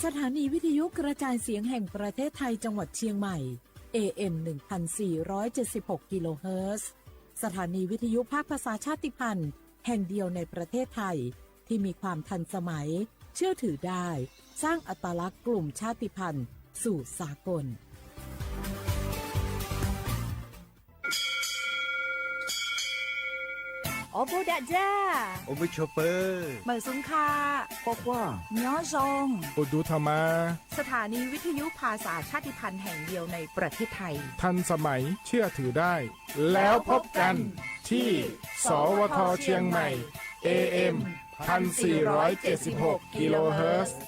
สถานีวิทยุกระจายเสียงแห่งประเทศไทยจังหวัดเชียงใหม่ เอ เอ็ม หนึ่งพันสี่ร้อยเจ็ดสิบหก กิโลเฮิรตซ์ สถานีวิทยุภาคภาษาชาติพันธุ์แห่งเดียวในประเทศไทย ที่มีความทันสมัย เชื่อถือได้ สร้างอัตลักษณ์กลุ่มชาติพันธุ์สู่สากล Awˬ bon daꞈ jaˇ. Awˬ bon chawˬ peuˬ. Meunˍ suhˍ hkaꞈ. K'awꞈ k'oˆ, nyoˉ zonˬ. สถานีวิทยุภาษาชาติพันธุ์แห่งเดียวในประเทศไทย ทันสมัย เชื่อถือได้ แล้วพบกันที่ สวท เชียงใหม่ เอ เอ็ม พันสี่ร้อยเจ็ดสิบหก กิโลเฮิรตซ์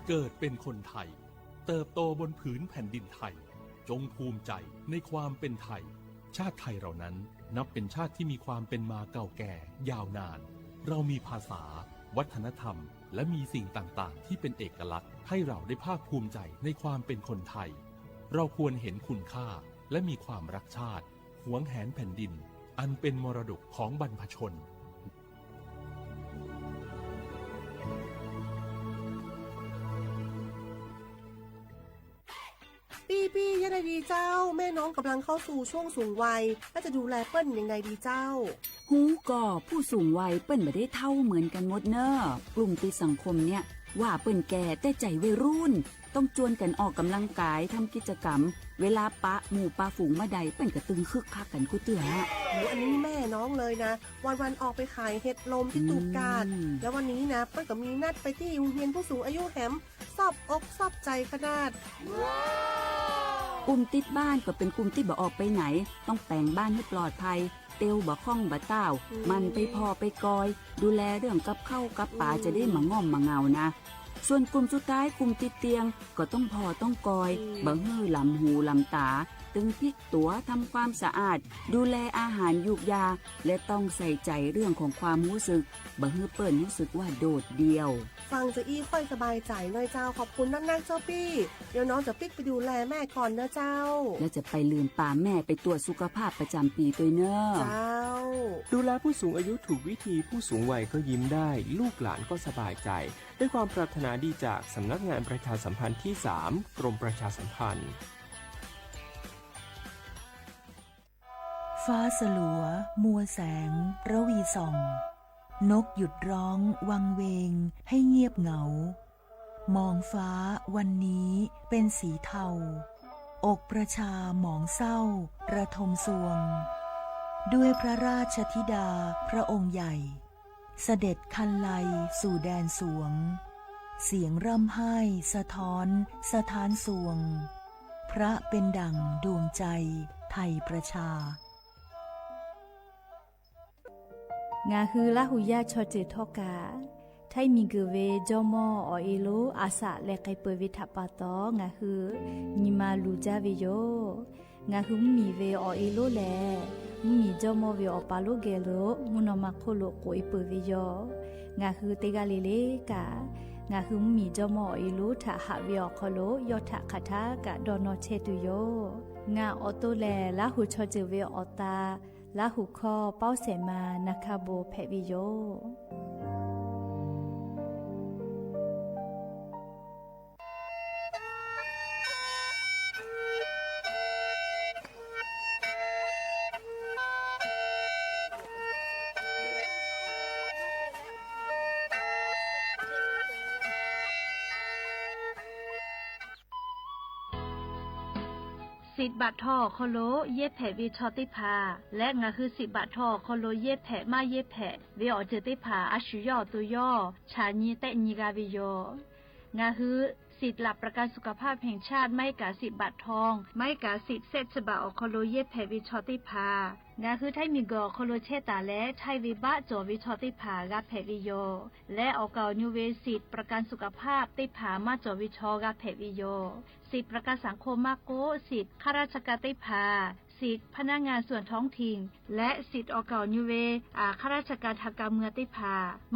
เกิดเป็นคนไทย เติบโตบนผืนแผ่นดินไทย จงภูมิใจในความเป็นไทย ชาติไทยเรานั้นนับเป็นชาติที่มีความเป็นมาเก่าแก่ยาวนาน เรามีภาษา วัฒนธรรม และมีสิ่งต่างๆ ที่เป็นเอกลักษณ์ ให้เราได้ภาคภูมิใจในความเป็นคนไทย เราควรเห็นคุณค่า และมีความรักชาติ หวงแหนแผ่นดิน อันเป็นมรดกของบรรพชน ปี้ๆ ยังไงดีเจ้า แม่น้องกำลังเข้าสู่ช่วงสูงวัย แล้วจะดูแลเปิ้นยังไงดีเจ้า ฮู้ก่อ ผู้สูงวัยเปิ้นบ่ได้เฒ่าเหมือนกันหมดเน่อ กลุ่มติดสังคมเนี่ย ว่าเปิ้นแก่แต่ใจวัยรุ่น ต้องจวนกันออกกำลังกาย ทำกิจกรรม เวลาปะหมู่ปะฝูงเมื่อใด เปิ้นก็ตึงคึกคักกันกู้เตื้อ โอ้ อันนี้แม่น้องเลยนะ วันๆ ออกไปขายเห็ดลมที่ตูบกาด อืม แล้ววันนี้นะ เปิ้นก็มีนัดไปที่โฮงเฮียนผู้สูงอายุแหม ซอบอกซอบใจ๋ขนาด กลุ่มติดบ้านก็เป็นกลุ่มที่บ่ออกไปไหน ต้องแป๋งบ้านหื้อปลอดภัย เตียวบ่คล่องบ่ต้าว อืม หมั่นไปผ่อไปกอย ดูแลเรื่องกับข้าวกับป๋า อืม จะได้บ่ง่อมบ่เหงานะ ส่วนกลุ่มสุดท้าย กลุ่มติดเตียง ก็ต้องผ่อต้องกอย อืม บ่หื้อหลำหูหลำต๋า ตึงพลิกตั๋ว ทำความสะอาด ดูแลอาหารยูกยา และต้องใส่ใจเรื่องของความรู้สึก บ่หื้อเปิ้นรู้สึกว่าโดดเดี่ยว ฟังจะอี้ค่อยสบายใจ๋หน่อยเจ้า ขอบคุณนักๆ เจ้าปี้ เดี๋ยวน้องจะปิ๊กไปดูแลแม่ก่อนนะเจ้า แล้วจะไปลืมปาแม่ไปตรวจสุขภาพประจำปีด้วยเน่อ เจ้า ดูแลผู้สูงอายุถูกวิธี ผู้สูงวัยก็ยิ้มได้ ลูกหลานก็สบายใจ ด้วยความปรารถนาดีจากสำนักงานประชาสัมพันธ์ที่สาม กรมประชาสัมพันธ์ ฟ้าสลัว มัวแสง ระวีส่อง นกหยุดร้องวังเวงให้เงียบเหงา มองฟ้าวันนี้เป็นสีเทา อกประชาหมองเศร้าระทมซวง ด้วยพระราชธิดาพระองค์ใหญ่ เสด็จคันไลสู่แดนสวง เสียงร่ำไห้สะท้อนสะท้านซวง พระเป็นดั่งดวงใจไทยประชา Ngaˬ hui Laˇ huˍ yaˇ chaw ceuˬ htawˇ kaꞈ, htaiˇ miˬ guiˬ ve jawˇ mawˇ awˬ e lonˉ a shaꞈ leh k'ai peuˬ ve htaꞈ pa taw, ngaˬ hui nyi ma luˬ jaˇ ve yoˬ. Ngaˬ hui mvuhˇ miˬ ve awˬ e lonˉ lehˬ, mvuhˇ miˬ jawˇ mawˇ ve awˬ pa lonˉ geh lo mvuhˇ naw ma hk'oˆ lo k'oꞈ e peuˬ ve yoˬ. Ngaˬ hui teˇ g'aˇ le le kaꞈ, ngaˬ hui mvuhˇ miˬ jawˇ mawˇ awˬ e lonˉ htaꞈ haꞈ ve awˬ hk'aw lo yawˇ htaꞈ hk'aˬ htaˇ kaꞈ dawˇ nawˇ chehˇ tuˬ yoˬ. Ngaˬ awˬ to lehˬ, Laˇ huˍ chaw ceuˬ ve awˬ ta, Laˇ huˍ hkawˇ pawˇ shehˍ ma na hkaˇ bon hpehꞈ ve yoˬ. Siꞈ baꞈ htaw awˬ hk'aw lo yehˇ hpehꞈ ve chaw teˇ hpaˍ leh, ngaˬ hui siꞈ baꞈ htaw awˬ hk'aw lo yehˇ hpehꞈ maˇ yehˇ hpehꞈ ve awˬ ceuˬ teˇ hpaˍ a shu yawˇ awˬ to yawˇ chaꞈ nyi tehˆ nyi g'a ve yoˬ. Ngaˬ hui สิทธิ์หลักประกันสุขภาพแห่งชาติ maˇ heˆ kaꞈ siꞈ baꞈ htaw, maˇ heˆ kaꞈ siꞈ sehˆ tcuh baꞈ awˬ hk'aw lo yehˇ hpehꞈ ve chaw teˇ hpaˍ, ngaˬ hui htaiˇ miˬ guiˬ awˬ hk'aw lo chehˇ taˍ leh, htaiˇ ve baˆ cawˬ ve chaw teˇ hpaˍ g'a hpehꞈ ve yoˬ. Leh awˬ kaˍ awˬ nyu ve siꞈ ประกันสุขภาพ teˇ hpaˍ maˇ cawˬ ve chaw g'a hpehꞈ ve yoˬ. Siꞈ ประกันสังคม maˇ k'oˆ, siꞈ ข้าราชการ teˇ hpaˍ, siꞈ พนักงานส่วนท้องถิ่น leh siꞈ awˬ kaˍ awˬ nyu ve ข้าราชการทางการเมือง teˇ hpaˍ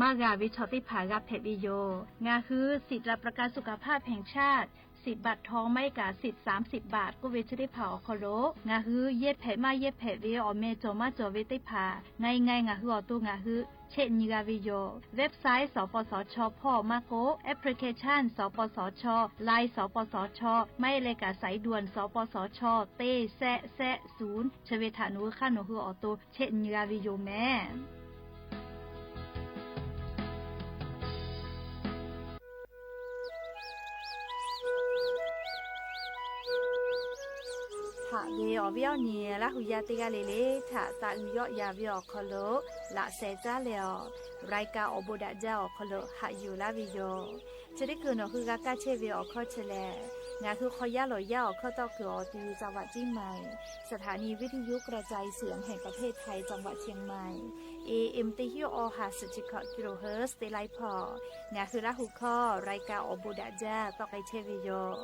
maˇ g'a ve chaw teˇ hpaˍ g'a hpehꞈ ve yoˬ. Ngaˬ hui สิทธิ์หลักประกันสุขภาพแห่งชาติ สิบบาททอง maˇ heˆ kaꞈ สิบ สามสิบบาท k'oˆ ve chi teˇ hpaˍ awˬ hk'aw lo ngaˬ hui yehˇ hpehꞈ maˇ yehˇ hpehꞈ ve awˬ meh cawˬ maˇ cawˬ ve teˇ hpaˍ ngaˬ ngaˬ ngaˬ hui awˬ to ngaˬ hui chehˇ nyi g'a ve yoˬ. Website สปสช hpawˇ maˇ k'oˆ, application สปสช, Line สปสช maˇ heˆ leh kaꞈ สายด่วน สปสช teˇ shehˆ shehˆ ศูนย์ chi ve htaꞈ nawˬ hui hk'aˇ nawˬ hui awˬ to chehˇ nyi g'a ve yoˬ meh. Haꞈ ve awˬ viˉ awˬ nyi Laˇ hu yaˇ teˇ g'aˇ le le htaꞈ taꞈ g'uiˬ yawˆ yan ve awˬ hk'aw lo laꞈ sheh caˉ leh awˬ รายการ awˬ bon daꞈ jaˇ awˬ hk'aw lo haꞈ yuˬ laˇ ve yoˬ. Chi teˇ hkui nawˬ hui g'a kaˇ chehˇ ve awˬ hkawˇ chi lehˬ, ngaˬ hui hk'aw yaˇ lawˬ yaˇ awˬ hkawˇ tawˆ kuiˬ awˬ ti จังหวัดเชียงใหม่ สถานีวิทยุกระจายเสียงแห่งประเทศไทย จังหวัดเชียงใหม่ เอเอ็ม teˇ hinˉ awˬ ha suhˍ chi hkawꞈ กิโลเฮิรตซ์ teˇ laiˉ hpawˇ ngaˬ hui Laˇ hu hkawˇ รายการ awˬ bon daꞈ jaˇ tawˆ k'ai chehˇ ve yoˬ.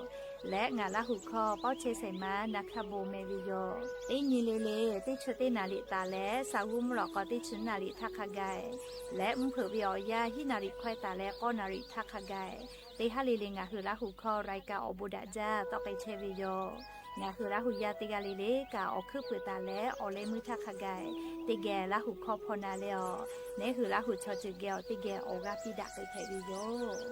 Leh ngaˬ Laˇ hu hkawˇ pawˆ chehˇ shehˍ ma na hkaˇ bon meh ve yoˬ. Teˇ nyi le le teˇ chi teˇ naˍ riˍ taˍ leh สามทุ่ม mvuhˇ lawꞈ k'aw teˇ chi naˍ riˍ htaˇ hk'a gaˬ leh mvuhˇ hpeuꞈ ve awˬ yanˇ hiˉ naˍ riˍ hkawehˇ taˍ leh k'awˇ naˍ riˍ htaˇ hk'a gaˬ teˇ haˉ le le ngaˬ hui Laˇ hu hkawˇ รายการ awˬ bon daꞈ jaˇ tawˆ k'ai chehˇ ve yoˬ. Ngaˬ hui Laˇ hu yaˇ teˇ g'aˇ le le kaꞈ awˬ hkuiˉ puiˍ taˍ leh awˬ leh meuˇ htaˇ hk'a gaˬ teˇ geh Laˇ hu hkawˇ hpaw na leh awˬ, neˉ hui Laˇ hu chaw ceuˬ geh awˬ teˇ geh awˬ g'aˇ piˇ daꞈ k'ai hpehꞈ ve yoˬ.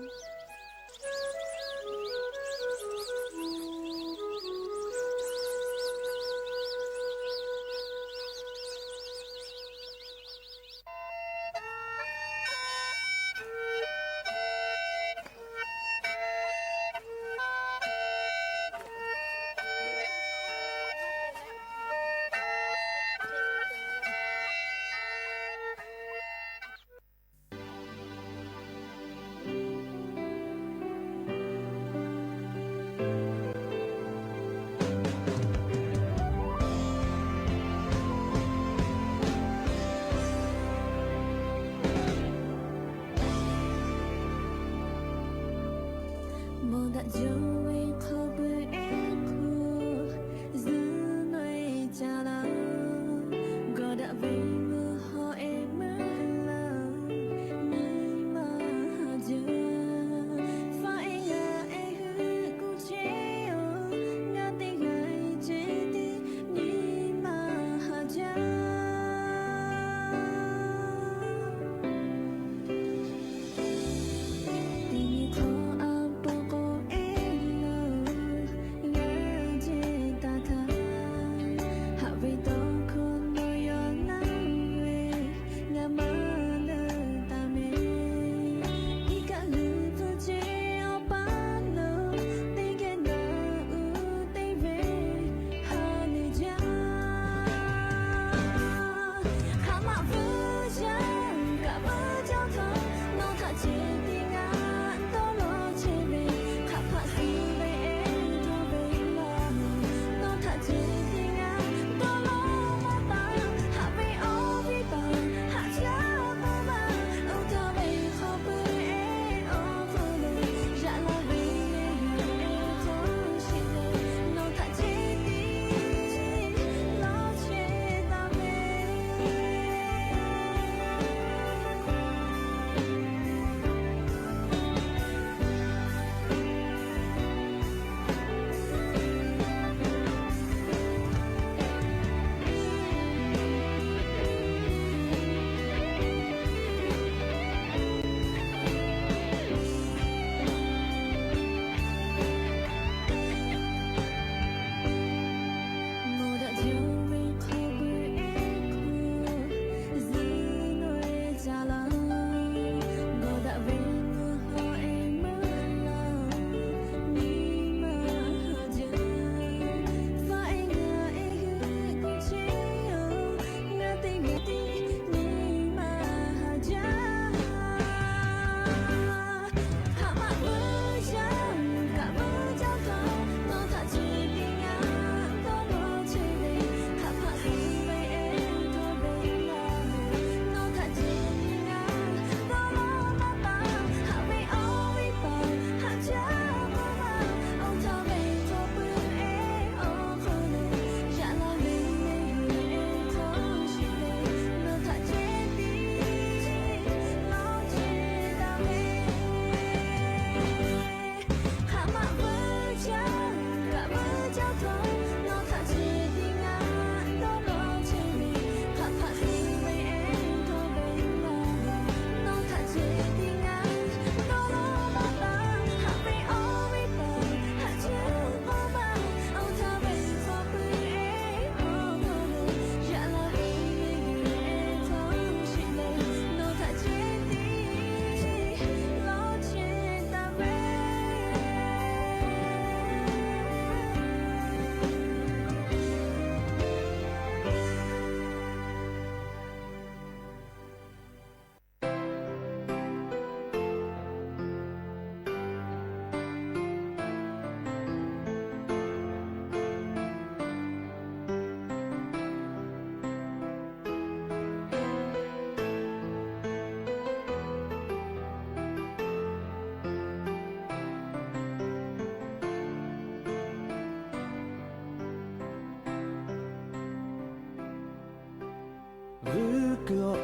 Mawˬ daꞈ jaˇ ve hk'a peu-eˬ hk'oˆ zuhˆ naweh ca laˇ. Gawˬ daꞈ ve meuˇ hawˬ-e meuˇ laˇ, nyi ma haˍ jaˇ. Faˆ-e g'a-e hui kuˬ chehˇ-oˬ, ngaˬ teˇ g'aˇ-e ceh tiˉ nyi ma haˍ jaˇ. Teˇ nyi hk'awꞈ a pawˆ k'o-e laˇ,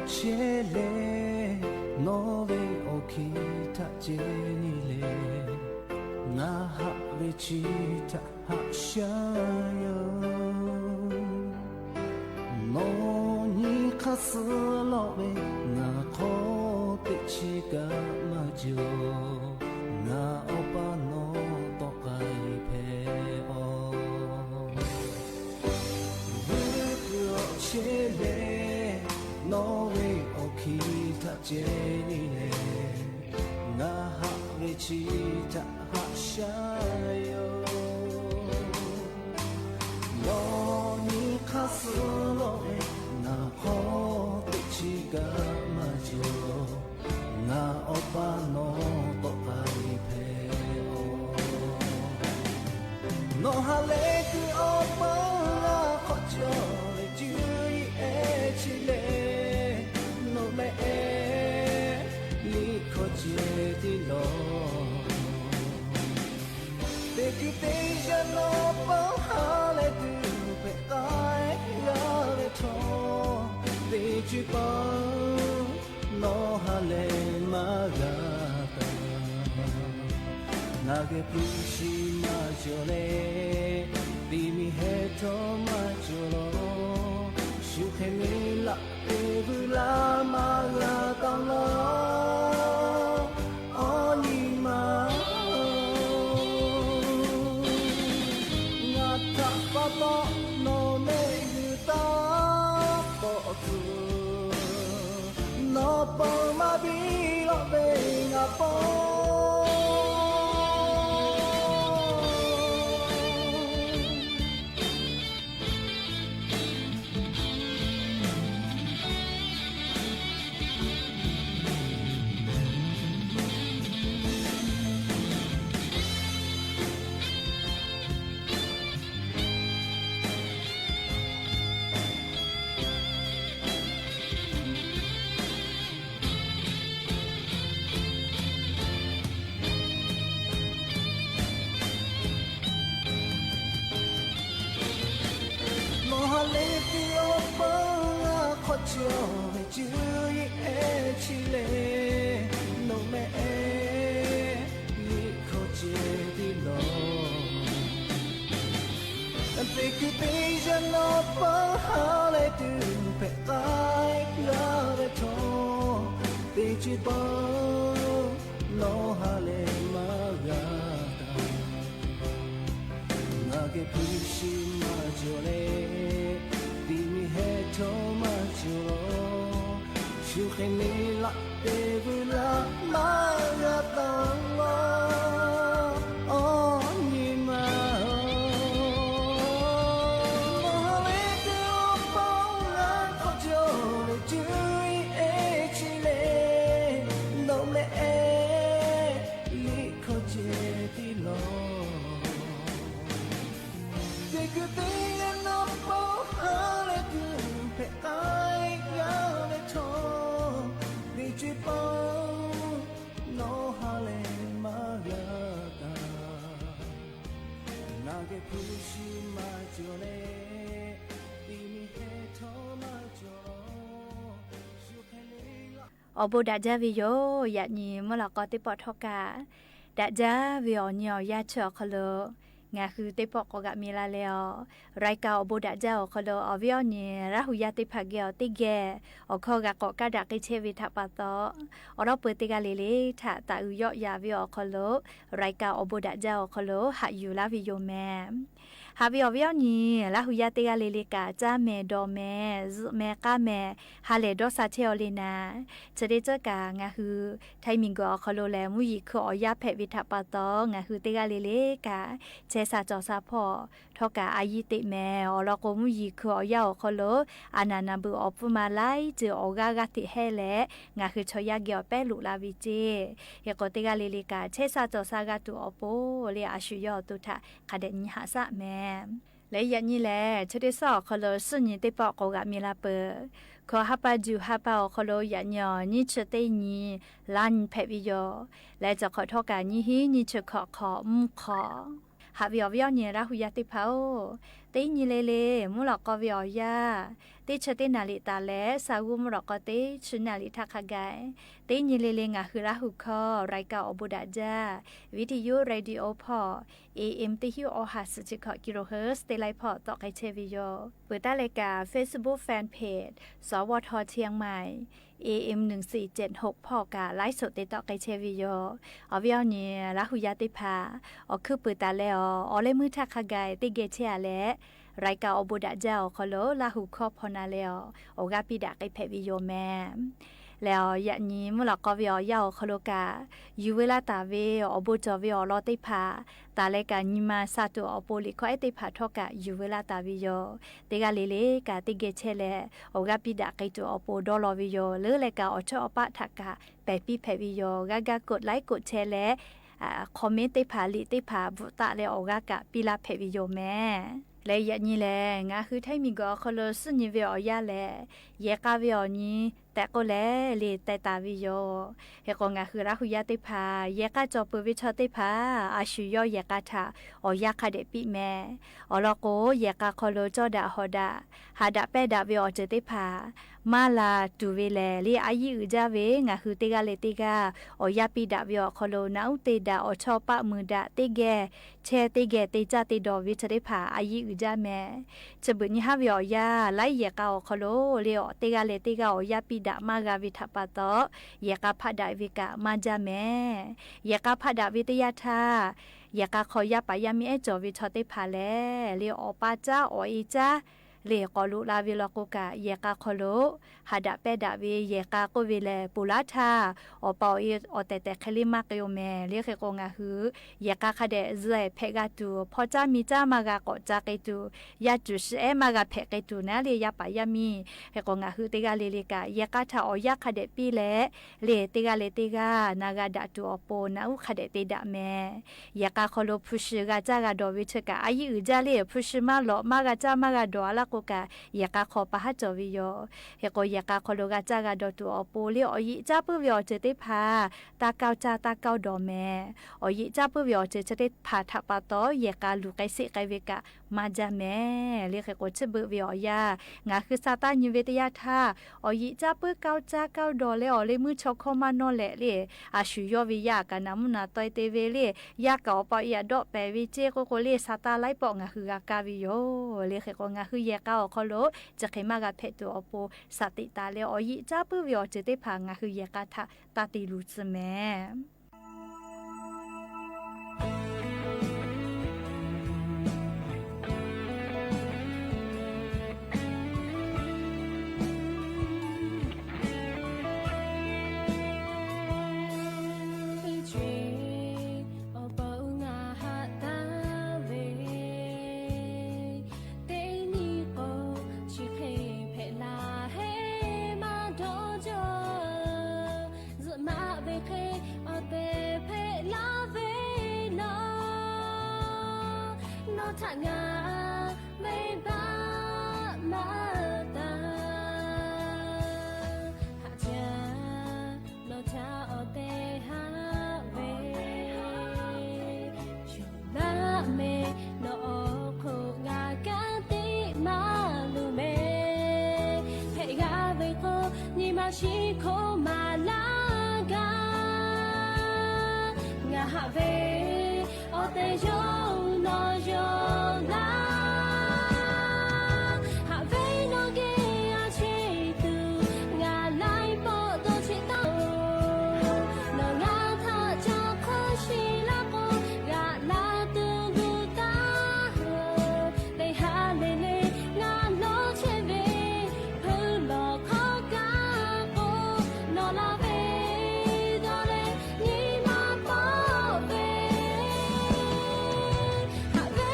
Chehˇ leh, nawˬ ve awˬ hkiˇ htaꞈ ceh nyi leh, ngaˬ haꞈ ve chi htaꞈ haꞈ shaˉ yoˬ. Nawˬ nyi hk'aˇ suh lawˆ ve ngaˬ hk'aw teꞈ chi kaꞈ maˇ cawˬ, ngaˬ Awˬ pa nawˬ tawˆ k'ai hpehꞈ-oˬ. Vuiˬ kuiˬ awˬ chehˇ leh, nawˬ ve awˬ hkiˇ htaꞈ ceh nyi leh, ngaˬ haꞈ ve chi htaꞈ haꞈ shaˉ yoˬ. Nawˬ nyi hk'aˇ suh lawˆ ve ngaˬ hk'aw teꞈ chi kaꞈ maˇ cawˬ, ngaˬ Awˬ pa nawˬ tawˆ k'ai hpehꞈ-oˬ. Nawˬ ha lehˬ kuiˬ awˬ paˇ g'a hk'awꞈ cawˬ ve cuˇ yiˍ ehˉ chi lehˬ, nawˬ mehˆ ehˉ liꞈ hkawˇ ceh tiˉ lawˬ. Teˇ kuiˬ teˇ yanˇ nawˬ paw ha lehˬ tuˬ hpehꞈ k'ai g'a ve htawˇ, teˇ ceuˬ paw nawˬ ha lehˬ maˇ g'a taˍ. Ngaˬ geh hpu shi maˇ cawˬ leh, tiꞈ miˬ heh htawˇ maˇ cawˬ lawˬ. Shu hk'e ve laꞈ te vuiˬ laˇ maˇ g'a taˍ lawˬ. Awˬ nyi ma, ngaˬ htaꞈ pa taw nawˬ mehˆ g'uiˬ taˇ k'awꞈ tuˬ, nawˬ pon maˇ biˇ lawˆ ve ngaˬ paw Nawˬ ha lehˬ tuˬ awˬ paˇ g'a hk'awꞈ cawˬ ve cuˇ yiˍ ehˉ chi lehˬ, nawˬ mehˆ ehˉ liꞈ hkawˇ ceh tiˉ lawˬ. Teˇ kuiˬ teˇ yanˇ nawˬ paw ha lehˬ tuˬ hpehꞈ k'ai g'a ve htawˇ, teˇ ceuˬ paw nawˬ ha lehˬ maˇ g'a taˍ. Ngaˬ geh hpu shi maˇ cawˬ leh, tiꞈ miˬ heh htawˇ maˇ cawˬ lawˬ. Shu hk'e ve laꞈ te vuiˬ laˇ maˇ g'a taˍ lawˬ. Awˬ nyi ma, nawˬ ha lehˬ tuˬ awˬ paˇ g'a hk'awꞈ cawˬ ve cuˇ yiˍ ehˉ chi lehˬ, nawˬ mehˆ ehˉ liꞈ hkawˇ ceh tiˉ lawˬ. Teˇ kuiˬ teˇ yanˇ nawˬ paw ha lehˬ tuˬ hpehꞈ k'ai g'a ve htawˇ, teˇ ceuˬ paw nawˬ ha lehˬ maˇ g'a taˍ. Ngaˬ geh hpu shi maˇ cawˬ leh, tiꞈ miˬ heh htawˇ maˇ cawˬ lawˬ. Awˬ bon daꞈ jaˇ ve yoˬ. Yaꞈ nyi mvuhˇ lawꞈ k'aw teˇ pawˆ htawˇ kaꞈ daꞈ jaˇ ve awˬ nyi awˬ yanˇ chi awˬ hk'aw lo ngaˬ hui teˇ pawˆ k'awꞈ g'aꞈ mi la leh, awˬ รายการ awˬ bon daꞈ jaˇ awˬ hk'aw lo awˬ viˉ awˬ nyi Laˇ hu yaˇ teˇ hpaˍ geh awˬ teˇ geh awˬ hkawˇ g'a k'awꞈ kaˇ daꞈ k'ai chehˇ ve htaꞈ pa taw, awˬ lawˉ peu teˇ g'aˇ le le htaꞈ taˍ uiˍ yawˆ yan ve awˬ hk'aw lo รายการ awˬ bon daꞈ jaˇ awˬ hk'aw lo haꞈ yuˬ laˇ ve yoˬ mehˍ. Haꞈ ve awˬ viˉ awˬ nyi Laˇ hu yaˇ teˇ g'aˇ le le kaꞈ caˇ mehˍ dawˬ mehˍ zuhꞈ mehˍ k'aˇ mehˍ ha lehˬ dawˇ sha chehˇ aw le naˍ, chi teˇ ceuˬ kaꞈ ngaˬ hui Htaiˇ miˬguiˬ awˬ hk'aw lo lehˬ mvuhˇ yeˬ hkui awˬ yanˇ hpehꞈ ve htaꞈ pa taw, ngaˬ hui teˇ g'aˇ le le kaꞈ chehˇ sha cawˬ sha hpawˇ htawˇ kaꞈ a yiˇ teꞈ mehˍ. Awˬ lawn k'o, mvuhˇ yeˬ hkui awˬ yanˇ awˬ hk'aw lo a naˍ naˍ beuꞈ awˬ pfuhˇ ma laiˉ ceuˬ awˬ g'aˇ g'aˇ teꞈ hehˇ leh, ngaˬ hui chaw yaˇ geh awˬ pehˉ loꞈ la ve ceˇ. Hk'e k'o, teˇ g'aˇ le le kaꞈ chehˇ sha cawˬ sha g'a tuˬ awˬ pon le, a shu yawˇ awˬ to htaꞈ hk'a dehꞈ nyi haꞈ shaˆ mehˍ. Leh yaꞈ nyi lehˬ, chi teˇ suhˉ awˬ hk'aw lo suhˆ nyi teˇ pawˆ k'awꞈ g'aꞈ mi la peuˬ. Hkawꞈ ha pa juˬ ha pa awˬ hk'aw lo yaꞈ nyi awˬ nyiˇ chi teˇ nyi laˇ nyi hpehꞈ ve yoˬ. Leh cawˬ hk'awꞈ htawˇ kaꞈ nyiˇ hinˉ nyiˇ chi hkawꞈ hk'awꞈ mvuhˇ hk'awꞈ. Haꞈ ve awˬ viˉ awˬ nyi Laˇ hu yaˇ teˇ hpaˍ-oˬ, Teˇ nyi le le mvuhˇ lawꞈ k'aw ve awˬ yanˇ, teˇ chi teˇ naˍ riˍ taˍ leh, sa g'uˇ mvuhˇ lawꞈ k'aw teˇ chi naˍ riˍ htaˇ hk'a gaˬ, teˇ nyi le le ngaˬ hui Laˇ huˍ hkawˇ รายการ awˬ bon daꞈ jaˇ, วิทยุ radio hpawˇ, A M teˇ hinˉ awˬ ha suhˍ chi hkawꞈ kilohertz teˇ laiˉ hpawˇ tawˆ k'ai chehˇ ve yoˬ. Peuˬ taˉ leh kaꞈ Facebook fan page สวท เชียงใหม่ A M หนึ่งสี่เจ็ดหก hpawˇ kaꞈ ไลฟ์สด te tawˆ k'ai chehˇ ve yoˬ. Awˬ viˉ awˬ nyi Laˇ huˍ yaˇ teˇ hpaˍ, awˬ hkuiˉ puiˍ taˍ leh awˬ, awˬ leh meuˇ htaˇ hk'a gaˬ teˇ geh chehˇ a leh, รายการ awˬ bon daꞈ jaˇ awˬ hk'aw lo Laˇ huˍ hkawˇ hpaw na leh awˬ, awˬ g'aˇ piˇ daꞈ k'ai hpehꞈ ve yoˬ meh. Leh awˬ, yaꞈ nyi mvuhˇ lawꞈ k'aw ve awˬ yanˇ awˬ hk'aw lo kaꞈ, yuˬ veu laˇ taˍ ve awˬ bon cawˬ ve awˬ lawn teˇ hpaˍ taˍ leh kaꞈ, nyi ma sha tuˬ awˬ pon liꞈ hkawˇ ehˉ teˇ hpaˍ htawˇ kaꞈ yuˬ veu laˇ taˍ ve yoˬ. Teˇ g'aˇ le le kaꞈ teˇ geh chehˇ leh, awˬ g'aˇ piˇ daꞈ k'ai tuˬ awˬ pon dawˇ law ve yoˬ. Leuˉ leh kaꞈ awˬ chawˇ awˬ paˆ htaꞈ kaꞈ pehˬ piˇ hpehꞈ ve yoˬ. G'aˇ gaˇ กดไลค์ กดแชร์ leh, comment teˇ hpaˍ liꞈ teˇ hpaˍ bvuhꞈ taˆ leh awˬ g'aˇ kaꞈ piˇ laˇ hpehꞈ ve yoˬ meh. Leh yaꞈ nyi lehˬ, ngaˬ hui htaiˇ miˬguiˬ awˬ hk'aw lo suhˉ nyi ve awˬ yanˇ lehˬ, yehˬ k'a ve awˬ nyi tehꞈ k'oˆ leh le teh taˍ ve yoˬ. Hk'e k'o, ngaˬ hui Laˇ huˍ yaˇ teˇ hpaˍ yehˬ k'a cawˬ peuˬ ve chaw teˇ hpaˍ, a shu yawˇ yehˬ k'a htaꞈ awˬ yanˇ hk'a dehꞈ piˇ meh. Awˬ lawn k'o, yehˬ k'a hk'aw lo cawˇ daꞈ hawˍ daꞈ, haꞈ daꞈ pehnˇ daꞈ ve awˬ ceuˬ teˇ hpaˍ maˇ la tuˬ ve lehˬ, le a yiˇ uiˍ jaˇ ve ngaˬ hui teˇ g'aˇ leh teˇ g'aˇ awˬ yanˇ piˇ daꞈ ve awˬ hk'aw lo naꞈ uˉ te daꞈ, awˬ chawˇ paˆ mui daꞈ, teˇ geh chehˇ teˇ geh te caˇ te dawˬ ve chaw teˇ hpaˍ a yiˇ uiˍ jaˇ meh. Chi beuꞈ nyi haˉ ve awˬ yanˇ, laiˉ yehˬ k'a awˬ hk'aw lo le teˇ g'aˇ leh teˇ g'aˇ awˬ yanˇ piˇ daꞈ maˇ g'a ve htaꞈ pa taw, yehˬ k'a hpaˆ daꞈ ve kaꞈ maˇ jaˇ meh. Yehˬ k'a hpaˆ daꞈ ve teˇ yanˇ htaˇ, yehˬ k'a hk'aw yaˇ paˍ yaˇ miˇ ehˉ cawˬ ve chaw teˇ hpaˍ lehˬ, le awˬ pa caˉ awˬ e caˉ le k'awꞈ loꞈ la ve law k'o kaꞈ, yehˬ k'a hk'aw lo haꞈ daꞈ pehnˇ daꞈ ve yehˬ k'a k'oˆ ve lehˬ, ponˬ laˇ htaˇ awˬ pa awˬ e awˬ tehˬ tehˬ hk'e le maˇ k'ai-o meh. Le hk'e k'o, ngaˬ hui yehˬ k'a hk'a dehꞈ zuhꞈ hpehꞈ g'a tuˬ, hpaw caˇ mi caˇ maˇ g'a k'awꞈ ca k'ai tuˬ, yaˇ cuˬ shi ehˉ maˇ g'a hpehꞈ k'ai tuˬ naˉ le yaˇ paˍ yaˇ miˇ. Hk'e k'o, ngaˬ hui teˇ g'aˇ le le kaꞈ yehˬ k'a htaꞈ awˬ yanˇ hk'a dehꞈ piˇ leh, le teˇ g'aˇ leh teˇ g'aˇ na g'a daꞈ tuˬ awˬ pon naꞈ uˉ hk'a dehꞈ te daꞈ meh. Yehˬ k'a hk'aw lo hpu shi g'a caˇ g'a dawˬ ve chi kaꞈ a yiˇ uiˍ jaˇ le, hpu shi maˇ lawꞈ maˇ g'a caˇ maˇ g'a dawˬ a laˇ k'o kaꞈ, yehˬ k'a hk'aw pa haˉ cawˬ ve yoˬ. Hk'e k'o, yehˬ k'a hk'aw lo g'a caˇ g'a dawˬ tuˬ awˬ pon le awˬ yeꞈ caˇ puiˉ ve awˬ ceuˬ teˇ hpaˍ taˇ kaoˇ caˇ taˇ kaoˇ dawˬ meh. Awˬ yeꞈ caˇ puiˉ ve awˬ ceuˬ chi teˇ hpaˍ htaꞈ pa taw yehˬ k'a luˬ k'ai seˆ k'ai ve kaꞈ maˇ jaˇ meh. Le hk'e k'o, chi beuꞈ ve awˬ yanˇ ngaˬ hui sha taˇ nyi ve teˇ yanˇ htaˇ, awˬ yeꞈ caˇ puiˉ kaoˇ caˇ kaoˇ dawˬ leh awˬ leh meuˇ chaw hkawˇ maˇ nawˇ leh le, a shu yawˇ ve yaˇ kaꞈ naˍ mvuhˇ naˍ taweh te ve le, yaˇ kaꞈ awˬ pa awˬ e aꞈ dawˆ pehˍ ve ceˇ k'oˆ k'o le, sha taˇ laiˉ pawˆ ngaˬ hui g'a kaˇ ve yoˬ. Le hk'e k'o, ngaˬ hui yehˬ k'a awˬ hk'aw lo chi hk'e maˇ g'a hpehꞈ tuˬ awˬ pon shaˍ tiꞈ taˍ leh, awˬ yeꞈ caˇ puiˉ ve awˬ ceuˬ teˇ hpaˍ ngaˬ hui yehˬ k'a htaꞈ taˇ te luˬ tcuh meh. Awˬ pa uiˍ ngaˬ haꞈ taˍ ve, teˇ nyi k'o chi hk'e hpehꞈ la heˆ maˇ dawˇ jaˇ. Zuhꞈ maꞈ ve hk'e awˬ tehˬ hpehꞈ laˇ ve naw, nawˬ htaꞈ ngaˬ venˇbaˆ maˇ taˍ. Haꞈ jaˇ, nawˬ htaꞈ awˬ tehˬ haꞈ ve maˇ meh, nawˬ awˬ hk'oˆ ngaˬ kanˉ teˇ maˇ luˬ meh. Hpehꞈ g'a ve k'o, nyi ma shiˍ hkoˇ maˍ laˇ gaˇ. Ngaˬ haꞈ ve awˬ tehˬ yawˇ nawˬ yawˇ laˇ. Haꞈ ve nawˬ geh a cheˇ tuˬ, ngaˬ laiˉ pawˆ dawˇ cheˆ taˍ-oˬ. Nawˬ ngaˬ htaꞈ ca hk'awˇ shiˍ laˇ k'o, g'aꞈ laˇ tuˬ guˬ taˍ-oˬ. Teˇ haˉ le le ngaˬ lawˇ chehˇ ve, hpeuꞈ lawˬ hk'awˇ kaꞈ k'o, nawˬ la ve dawˇ leh nyi ma pawˆ ve. Haꞈ ve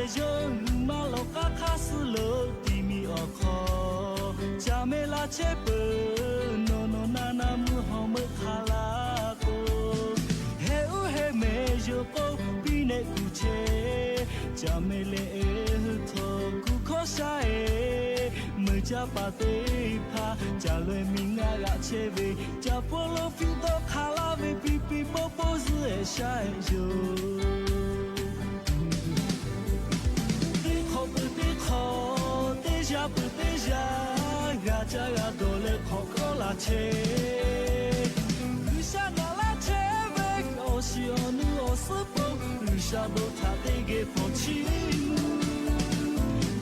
Yawˇ hui maˇ lawˬ k'aˉ hk'aˇ suh lo tiˇ miˬ awˬ hk'aw, ca meh laˇ chehˇ peuˬ. Nawˬ nawˬ na na mvuhˇ hawˬ meuˆ hk'a laˇ k'o, heh uˉ heh meh yawˇ k'oˆ piˇ nehˆ kuˬ chehˇ. Ca meh leh e hui htawˇ kuˬ hkawˇ sha e, meuˬ caˇ paˍ teˇ hpaˍ ca loꞈ-e miˬ ngaˇ g'aꞈ chehˇ ve, ca hpawˇ lo fiˇ dawˇ hk'a laˇ ve piˇ piˇ pawˆ pawˆ zuhˆ-ehˍ sha-ehˍ yoˬ. Teˇ hk'awꞈ peuˬ teˇ hk'awꞈ, teˇ yaˇ peuˬ teˇ yaˇ, g'a caˇ g'a dawˬ leh hk'awꞈ kawˆ laˬ chehˇ. G'uiˬsha naˍ laˇ chehˇ ve awˬ shiˍ awˬ nu awˬ suhˉ pon, G'uiˬsha bon htaꞈ teˇ geh hpawnˬ chiˇ mvuh.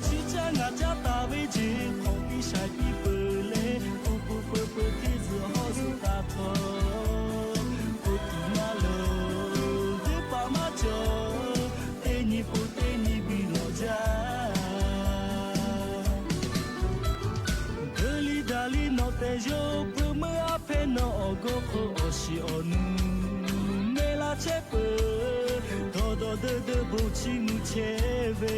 Chi caˇ ngaˬ caˇ taˍ ve jeˬ hk'awꞈ piˇ shaiˍ piˇ peuˬ leh, hpu hpu peu peu teˇ zuhꞈ hawˉ zuhꞈ taˍ htawˇ, hpu tuˬ maˇ loˍ, teˇ hpaˍ maˇ cawˬ, teˇ nyi pon teˇ nyi biˇ lawꞈ jaˇ. Deu liˇ daꞈ liˇ nawˬ tehˬ yawˇ hpeuꞈ meuˇ aˉ hpehˇ nawˬ awˬ g'awˇ hk'oˆ awˬ shiˍ awˬ nu meh laˇ chehˇ peuˬ. Dawˬ dawˬ deu deu bon chiˇ mvuh chehˇ ve,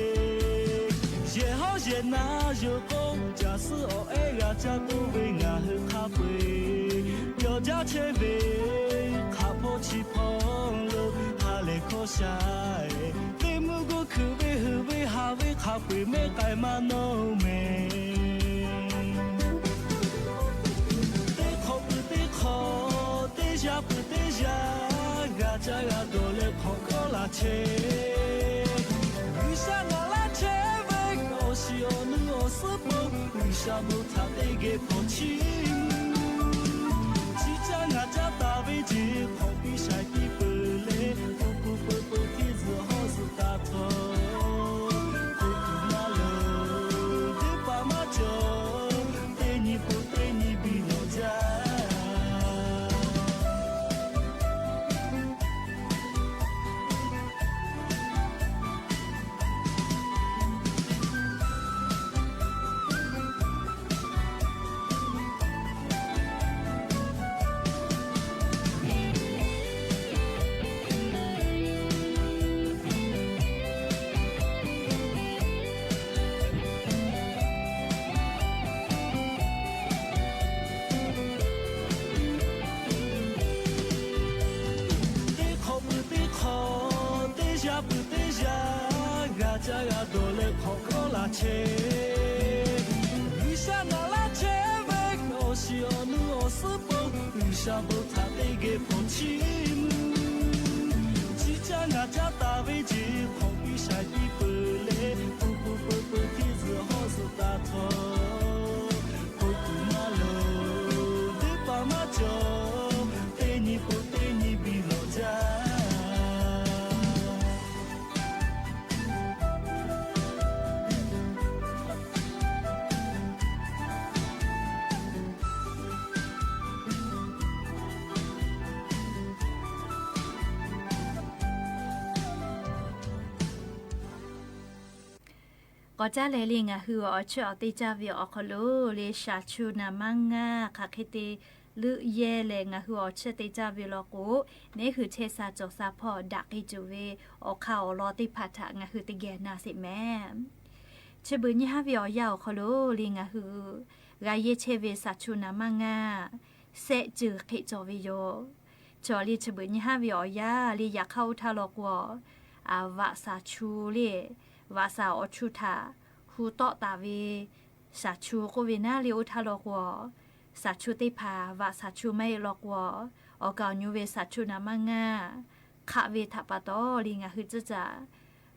yehˬ hawˉ yehˬ na yawˇ k'oˆ, caˬ suhˉ awˬ ehˉ g'a caˇ toˇ ve ngaˬ hui hk'a peu-eˬ cawˬ jaˇ chehˇ ve, hk'aˬ hpawˇ chi hpawˇ lo ha lehˬ hkawˇ sha-ehˍ, teˇ mvuhˇ g'uˇ hkeuꞈ ve heuˬ ve haˍ ve hk'a peu-eˬ mehˉ k'ai maˇ nawˇ mehˍ. Teˇ hk'awꞈ peuˬ teˇ hk'awꞈ, teˇ yaˇ peuˬ teˇ yaˇ, g'a caˇ g'a dawˬ leh hk'awꞈ kawˆ laˬ chehˇ. G'uiˬsha naˍ laˇ chehˇ ve awˬ shiˍ awˬ nu awˬ suhˉ pon, G'uiˬsha bon htaꞈ teˇ geh hpawnˬ chiˇ mvuh. Chi caˇ ngaˬ caˇ taˍ ve jeˬ hk'awꞈ piˇ shaiˍ piˇ peuˬ leh, hpu hpu peu peu teˇ zuhꞈ hawˉ zuhꞈ taˍ htawˇ, hpu tuˬ maˇ loˍ, teˇ hpaˍ maˇ cawˬ, teˇ nyi pon teˇ nyi biˇ lawꞈ jaˇ. Teˇ hk'awꞈ peuˬ teˇ hk'awꞈ, teˇ yaˇ peuˬ teˇ yaˇ, g'a caˇ g'a dawˬ leh hk'awꞈ kawˆ laˬ chehˇ. G'uiˬsha naˍ laˇ chehˇ ve awˬ shiˍ awˬ nu awˬ suhˉ pon, G'uiˬsha bon htaꞈ teˇ geh hpawnˬ chiˇ mvuh. Chi caˇ ngaˬ caˇ taˍ ve jeˬ hk'awꞈ piˇ shaiˍ piˇ peuˬ leh, hpu hpu peu peu teˇ zuhꞈ hawˉ zuhꞈ taˍ htawˇ, hpu tuˬ maˇ loˍ, teˇ hpaˍ maˇ cawˬ, teˇ nyi pon teˇ nyi biˇ lawꞈ jaˇ. K'awꞈ caˉ leh le, ngaˬ hui awˬ cheuˇ awˬ te caˇ ve awˬ hk'aw lo le, shaˍ chu naˍ manˇ ngaˇ hk'aˬ hk'e te leuˆ yehˇ leh ngaˬ hui awˬ cheuˇ te caˇ ve law k'o, neˉ hui chehˇ sha cawˬ sha hpawˇ daꞈ k'ai tuˬ ve awˬ hk'aˇ awˬ lawn teˇ hpaˍ htaꞈ ngaˬ hui teˇ geh na sheˍ mehˍ. Chi beuꞈ nyi haˉ ve awˬ yanˇ awˬ hk'aw lo le, ngaˬ hui g'a yehˇ chehˇ ve shaˍ chu naˍ manˇ ngaˇ sehˆ ceuˬ hk'e cawˬ ve yoˬ. Cawˬ le, chi beuꞈ nyi haˉ ve awˬ yanˇ le, yaꞈ hk'aˇ oˇ htaˇ law k'o, vaꞈ shaˍ chu le, vaꞈ shaˍ awˬ chu htaꞈ hu tawˆ taˍ ve shaˍ chu k'oˆ ve naˉ le, oˇ htaˇ law k'o, shaˍ chu teˇ hpaˍ vaꞈ shaˍ chu maˇ heˆ law k'o, awˬ kaˍ awˬ nu ve shaˍ chu naˍ manˇ ngaˇ hk'aˆ ve htaꞈ pa taw le, ngaˬ hui tcuhˇ caꞈ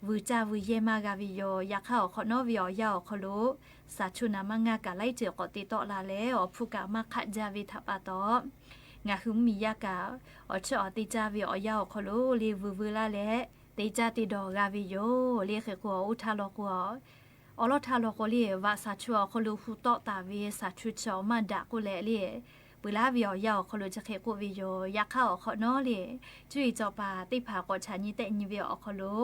vuiˬ caˇ vuiˬ yehˇ maˇ g'a ve yoˬ. Yaꞈ hk'aˇ awˬ hk'awꞈ nawˉ ve awˬ yanˇ awˬ hk'aw lo shaˍ chu naˍ manˇ ngaˇ kaꞈ laiˉ ceuˬ k'awꞈ te tawˆ la leh, awˬ hpu kaꞈ maˇ hk'aˆ jaˇ ve htaꞈ pa taw, ngaˬ hui mvuhˇmiˬ yaˇ kaꞈ awˬ cheuˇ awˬ te caˇ ve awˬ yanˇ awˬ hk'aw lo le, vuiˬ vuiˬ laˇ leh te caˇ te dawˬ g'a ve yoˬ. Le hk'e k'o, oˇ htaˇ law k'o, awˬ lawn htaˇ law k'o le, vaꞈ shaˍ chu awˬ hk'aw lo hu tawˆ taˍ ve shaˍ chu chi awˬ maˇ daꞈ k'oˆ leh le, peuˬ laˇ ve awˬ yanˇ awˬ hk'aw lo chi hk'e k'oˆ ve yoˬ. Yaꞈ hk'aˇ awˬ hk'awꞈ nawˉ le, cuˇ yiˍ cawˬ paˍ teˇ hpaˍ k'awꞈ chaꞈ nyi tehˆ nyi ve awˬ hk'aw lo,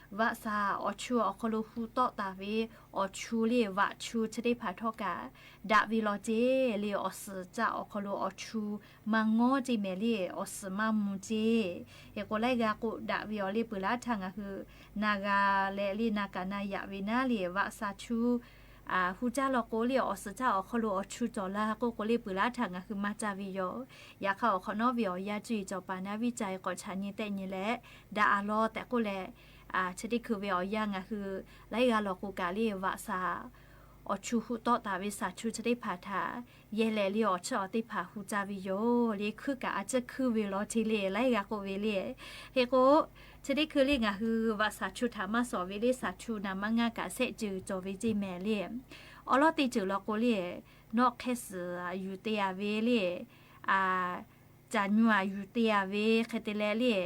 vaꞈ shaˍ awˬ chu awˬ hk'aw lo hu tawˆ taˍ ve awˬ chu le vaꞈ chu chi teˇ hpaˍ htawˇ kaꞈ daꞈ ve law ceˇ le. Awˬ suhˍ caˆ awˬ hk'aw lo awˬ chu maˇ ngawˉ ceˇ mehˍ le, awˬ suhˍ maˇ mvuh ceˇ. Hk'e k'o laiˉ g'aˇ k'o daꞈ ve awˬ le peuˬ laˇ htaˇ ngaˬ hui na g'a leh le na kaꞈ na yaꞈ ve naˉ le vaꞈ shaˍ chu hu caˇ law k'o le awˬ suhˍ caˆ awˬ hk'aw lo awˬ chu cawˬ la k'oˆ k'o le peuˬ laˇ htaˇ ngaˬ hui maˇ caˇ ve yoˬ. Yaꞈ hk'aˇ awˬ hk'awꞈ nawˉ ve awˬ yanˇ cuˇ yiˍ cawˬ paˍ naˉ viˇ ca e k'awꞈ chaꞈ nyi tehˆ nyi leh daꞈ a law tehꞈ k'oˆ leh, chi teˇ hkui ve awˬ yanˇ ngaˬ hui laiˉ g'aˇ law k'o kaꞈ le vaꞈ shaˍ awˬ chu hu tawˆ taˍ ve shaˍ chu chi teˇ hpaˍ htaꞈ yehˇ leh le awˬ chiˇ awˬ teˇ hpaˍ hu caˇ ve yoˬ le. Hkuiˉ kaꞈ a ciˉ hkuiˉ ve law ceˇ le laiˉ g'aˇ k'oˆ ve le. Hk'e k'o chi teˇ hkui le ngaˬ hui vaꞈ shaˍ chu htaꞈ maˇ shawˍ ve le shaˍ chu naˍ manˇ ngaˇ kaꞈ shehˆ ceuˬ cawˬ ve ceˇ mehˍ le. Awˬ lawˉ teˇ ceuˬ law k'o le, nawˆ hk'ehˇ suhˍ yuˬ te a ve le, caˍ nyu aꞈ yuˬ te a ve hk'e te leh le,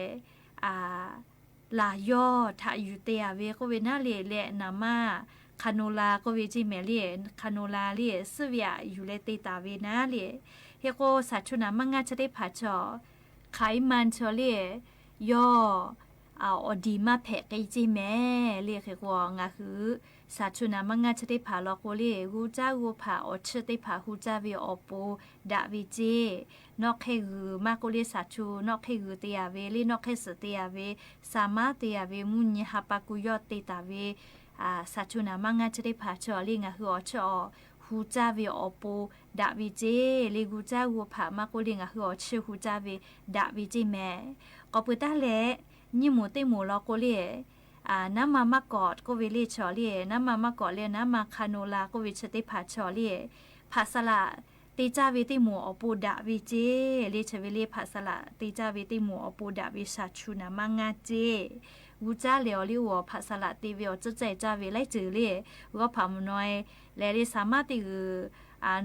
laˬ yawˇ htaꞈ yuˬ te a ve k'oˆ ve naˉ le leh naˍ manˇ hk'a no la k'oˆ ve ceˇ mehˍ le. Hk'a no la le suhˉ ve aꞈ yuˬ leh te taˍ ve naˉ le. Hk'e k'o shaˍ chu naˍ manˇ ngaˇ chi teˇ hpaˍ chaw hk'aˬ iˉ ma chaw le yawˇ awˬ diˍ maˇ hpehꞈ k'ai ceˇ mehˍ le. Hk'e k'o ngaˬ hui shaˍ chu naˍ manˇ ngaˇ chi teˇ hpaˍ law k'o le g'uˇ caˇ g'uˇ hpaꞈ awˬ chiˇ teˇ hpaˍ hu caˇ ve awˬ pon daꞈ ve ceˇ. Nawˆ hk'ehˇ g'uiˬ maˇ k'oˆ le shaˍ chu nawˆ hk'ehˇ g'uiˬ te a ve le nawˆ hk'ehˇ suhˍ te a ve, shaˍ maˇ te a ve, mvuhˇ nyi ha pa ku yawˇ te taˍ ve shaˍ chu naˍ manˇ ngaˇ chi teˇ hpaˍ chaw le ngaˬ hui awˬ chiˇ awˬ hu caˇ ve awˬ pon daꞈ ve ceˇ le g'uˇ caˇ g'uˇ hpaꞈ maˇ k'oˆ le ngaˬ hui awˬ chiˇ hu caˇ ve daꞈ ve ceˇ mehˍ. K'awꞈ peuˬ taˉ leh nyiˇ moˍ teˇ moˍ law k'o le naˉ ma maˇ kawꞈ k'oˆ ve le chaw le naˉ ma maˇ kawꞈ leh naˉ ma hk'a no la k'oˆ ve chi teˇ hpaˍ chaw le hpaꞈ saˍ laꞈ te caˇ ve teˇ moˍ awˬ pon daꞈ ve ceˇ le chi ve le hpaꞈ saˍ laꞈ te caˇ ve teˇ moˍ awˬ pon daꞈ ve shaˍ chu naˍ manˇ ngaˇ ceˇ. G'uˇ caˇ lehˬ awˬ liˇ oˇ awˬ hpaꞈ saˍ laꞈ te ve awˬ tcuhˉ ceh caˇ ve laiˉ ceuˬ le g'awˇ hpaꞈ mvuhˬ naw e leh le shaˍ maˇ teˇ g'uiˬ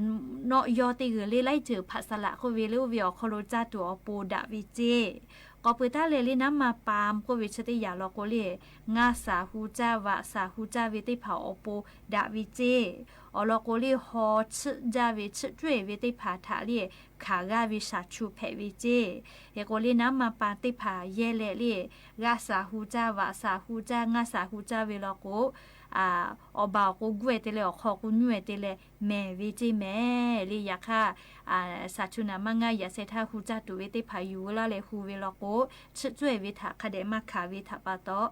nawˆ yawˇ teˇ g'uiˬ le laiˉ ceuˬ hpaꞈ saˍ laꞈ k'oˆ ve le oˇ ve awˬ hk'aw lo caˇ tuˬ awˬ pon daꞈ ve ceˇ. K'awꞈ peuˬ taˉ leh le naˉ ma pa k'oˆ ve chi teˇ yanˇ law k'o le ngaˇ shaˍ hu caˇ vaꞈ shaˍ hu caˇ ve teˇ hpaˍ awˬ pon daꞈ ve ceˇ. Awˬ lawn k'o le haw chiˆ jaˇ ve chiˆ cuˇ e ve teˇ hpaˍ htaꞈ le hkanˍ g'aˇ ve shaˍ chu hpehꞈ ve ceˇ. Hk'e k'o le naˉ ma pa teˇ hpaˍ yehˇ leh le g'aˇ shaˍ hu caˇ vaꞈ shaˍ hu caˇ ngaˇ shaˍ hu caˇ ve law k'o awˬ baˬ awˬ k'o guˇ e te leh awˬ hk'aw k'o nyuˇ e te leh mehˍ ve ceˇ mehˍ le. Yaꞈ hk'aˇ shaˍ chu naˍ manˇ ngaˇ yaꞈ sheh htaˇ hu caˇ tuˬ ve teˇ hpaˍ yuˬ laˇ leh hu ve law k'o chiˆ cuˇ e ve htaꞈ hk'a dehꞈ maˇ hkanˍ ve htaꞈ pa taw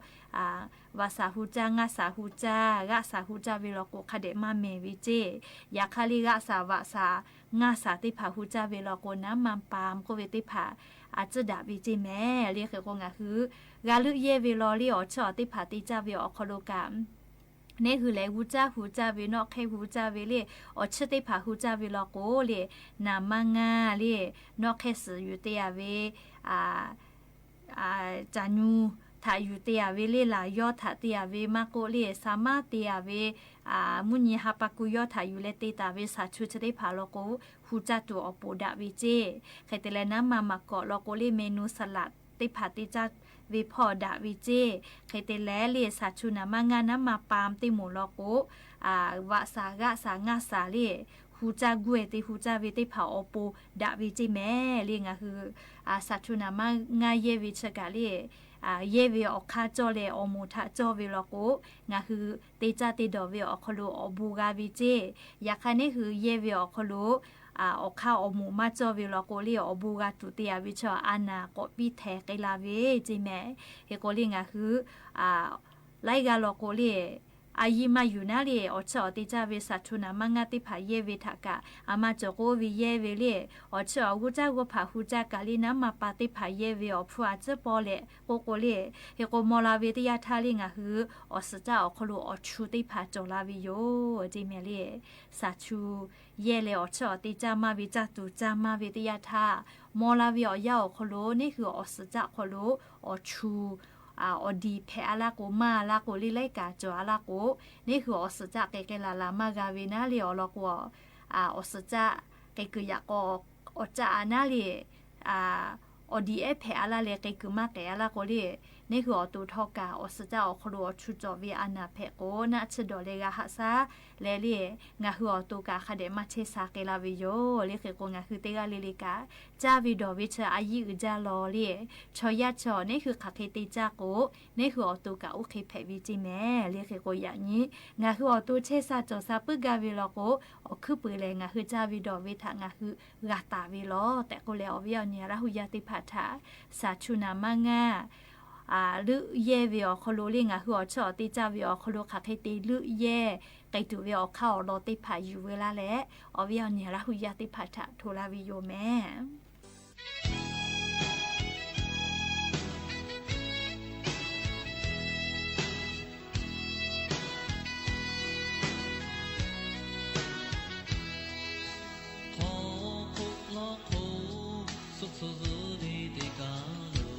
vaꞈ shaˍ hu caˇ ngaˇ shaˍ hu caˇ g'aˇ shaˍ hu caˇ ve law k'o hk'a dehꞈ maˇ mehˍ ve ceˇ. Yaꞈ hk'aˇ le g'aˇ shaˍ vaꞈ shaˍ ngaˇ shaˍ teˇ hpaˍ hu caˇ ve law k'o naˉ ma pa k'oˆ ve teˇ hpaˍ a tcuhˉ daꞈ ve ceˇ mehˍ le. Hk'e k'o ngaˬ hui g'a leuˆ yehˇ ve law le awˬ chiˇ awˬ teˇ hpaˍ te caˇ ve awˬ hk'aw lo kaꞈ neˇ hui lehˬ g'uˇ caˇ hu caˇ ve nawˆ hk'ehˇ hu caˇ ve le awˬ chiˇ teˇ hpaˍ hu caˇ ve law k'o le naˍ manˇ ngaˇ le nawˆ hk'ehˇ suhˍ yuˬ te a ve caˍ nyu htaꞈ yuˬ te a ve le laˬ yawˇ htaꞈ te a ve maˇ k'oˆ le shaˍ maˇ te a ve mvuhˇ nyi ha pa ku yawˇ htaꞈ yuˬ leh te taˍ ve shaˍ chu chi teˇ hpaˍ law k'o hu caˇ tuˬ awˬ pon daꞈ ve ceˇ. Hk'e te leh naˉ ma maˍ kawꞈ law k'o le menu saˍ laꞈ teˇ hpaˍ te caˇ ve hpawˇ daꞈ ve ceˇ. Hk'e te leh le shaˍ chu naˍ manˇ ngaˇ naˉ ma pa teˇ moˍ law k'o vaꞈ shaˍ g'aˇ shaˍ ngaˇ shaˍ le hu caˇ guˇ e te hu caˇ ve teˇ hpaˍ awˬ pon daꞈ ve ceˇ mehˍ le. Ngaˬ hui shaˍ chu naˍ manˇ ngaˇ yehˇ ve chi kaꞈ le yehˇ ve awˬ hk'aˇ cawˇ leh awˬ moˍ htaꞈ cawˇ ve law k'o ngaˬ hui te caˇ te dawˬ ve awˬ hk'aw lo awˬ bon g'a ve ceˇ. Yaꞈ hk'aˇ neˇ hui yehˇ ve awˬ hk'aw lo awˬ hk'aˇ awˬ moˍ maˇ cawˇ ve law k'o le awˬ bon g'a tuˬ te a ve chaw a naˍ k'awꞈ piˇ htehˍ k'ai la ve ceˇ mehˍ. Hk'e k'o le ngaˬ hui laiˉ g'aˇ law k'o le a yiˇ maˇ yuˬ naˉ le awˬ chiˇ awˬ te caˇ ve shaˍ chu naˍ manˇ ngaˇ teˇ hpaˍ yehˇ ve htaꞈ kaꞈ a ma cawˬ k'oˆ ve yehˇ ve le awˬ chiˇ awˬ g'uˇ caˇ g'uˇ hpaꞈ hu caˇ kaꞈ le naˉ ma pa teˇ hpaˍ yehˇ ve awˬ hpfuhˇ a ciˉ pawˇ leh k'oˆ k'o le. Hk'e k'o maw la ve teˇ yanˇ htaˇ le ngaˬ hui awˬ suhˍ caˆ awˬ hk'aw lo awˬ chu teˇ hpaˍ cawˬ la ve yoˬ ceˇ mehˍ le. Shaˍ chu yehˇ leh awˬ chiˇ awˬ te caˇ maˇ ve caˇ tuˬ caˇ maˇ ve teˇ yanˇ htaˇ maw la ve awˬ yanˇ awˬ hk'aw lo neˇ hui awˬ suhˍ caˆ hk'aw lo awˬ chu awˬ diˍ hpehꞈ a laˇ k'o maˇ a laˇ k'o le laiˉ kaꞈ cawˬ a laˇ k'o neˇ hui awˬ suhˍ caˆ k'ai k'ai laˬ laˬ maˇ g'a ve naˉ le awˬ lawn k'o awˬ suhˍ caˆ k'ai kuiˬ yaꞈ k'aw awˬ caˆ a naˉ le awˬ diˍ ehˉ hpehꞈ a laˇ leh k'ai kuiˬ maˇ k'ehꞈ a laˇ k'o le neˇ hui awˬ to htawˇ kaꞈ awˬ suhˍ caˇ awˬ hk'aw lo awˬ chu cawˬ ve a naˍ hpehꞈ k'o, naˆ tsuhˇ dawˬ leh g'a haꞈ shaˉ leh le, ngaˬ hui awˬ to kaꞈ hk'a dehꞈ maˇ chehˇ sha k'ai laˇ ve yoˬ. Le hk'e k'o, ngaˬ hui teˇ g'aˇ le le kaꞈ caˇ ve dawˬ ve chi a yiˇ uiˍ jaˇ lawˬ le. Chaw yaˇ chaw neˇ hui hk'aˬ hk'e te caˇ k'o, neˇ hui awˬ to kaꞈ oˇ hk'e hpehꞈ ve ceˇ mehˍ. Le hk'e k'o, yaꞈ nyi ngaˬ hui awˬ to chehˇ sha cawˬ sha puiˉ gaˇ ve law k'o, awˬ hkuiˉ puiˍ lehˬ ngaˬ hui caˇ ve dawˬ ve htaꞈ ngaˬ hui g'a taˍ ve lawˬ tehꞈ k'oˆ leh, awˬ viˉ awˬ nyi Laˇ hu yaˇ teˇ hpaˍ htaꞈ shaˍ chu naˍ maˇ ngaˇ leuˆ yehˇ ve awˬ hk'aw lo le, ngaˬ hui awˬ chawˇ awˬ te caˇ ve awˬ hk'aw lo hk'aˬ hk'e te leuˆ yehˇ k'ai tuˬ ve awˬ hk'aˇ awˬ lawn teˇ hpaˍ yuˬ veu laˇ leh, awˬ viˉ awˬ nyi Laˇ hu yaˇ teˇ hpaˍ htaꞈ hto laˇ ve yoˬ mehˍ. Hk'aw hk'oˆ lawˇ hk'oˆ suhˆ tcuh zuhˆ ve teˇ kaˬ lo,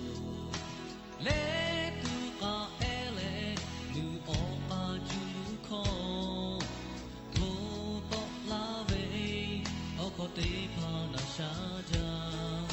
lehˬ tuꞈ k'aꞈ ehˉ leh luˬ awˬ k'a cuˇ hkawˇ, to tawˆ laˇ ve awˬ hkawˇ teˇ hpaˍ naˬ shaˉ jaˇ.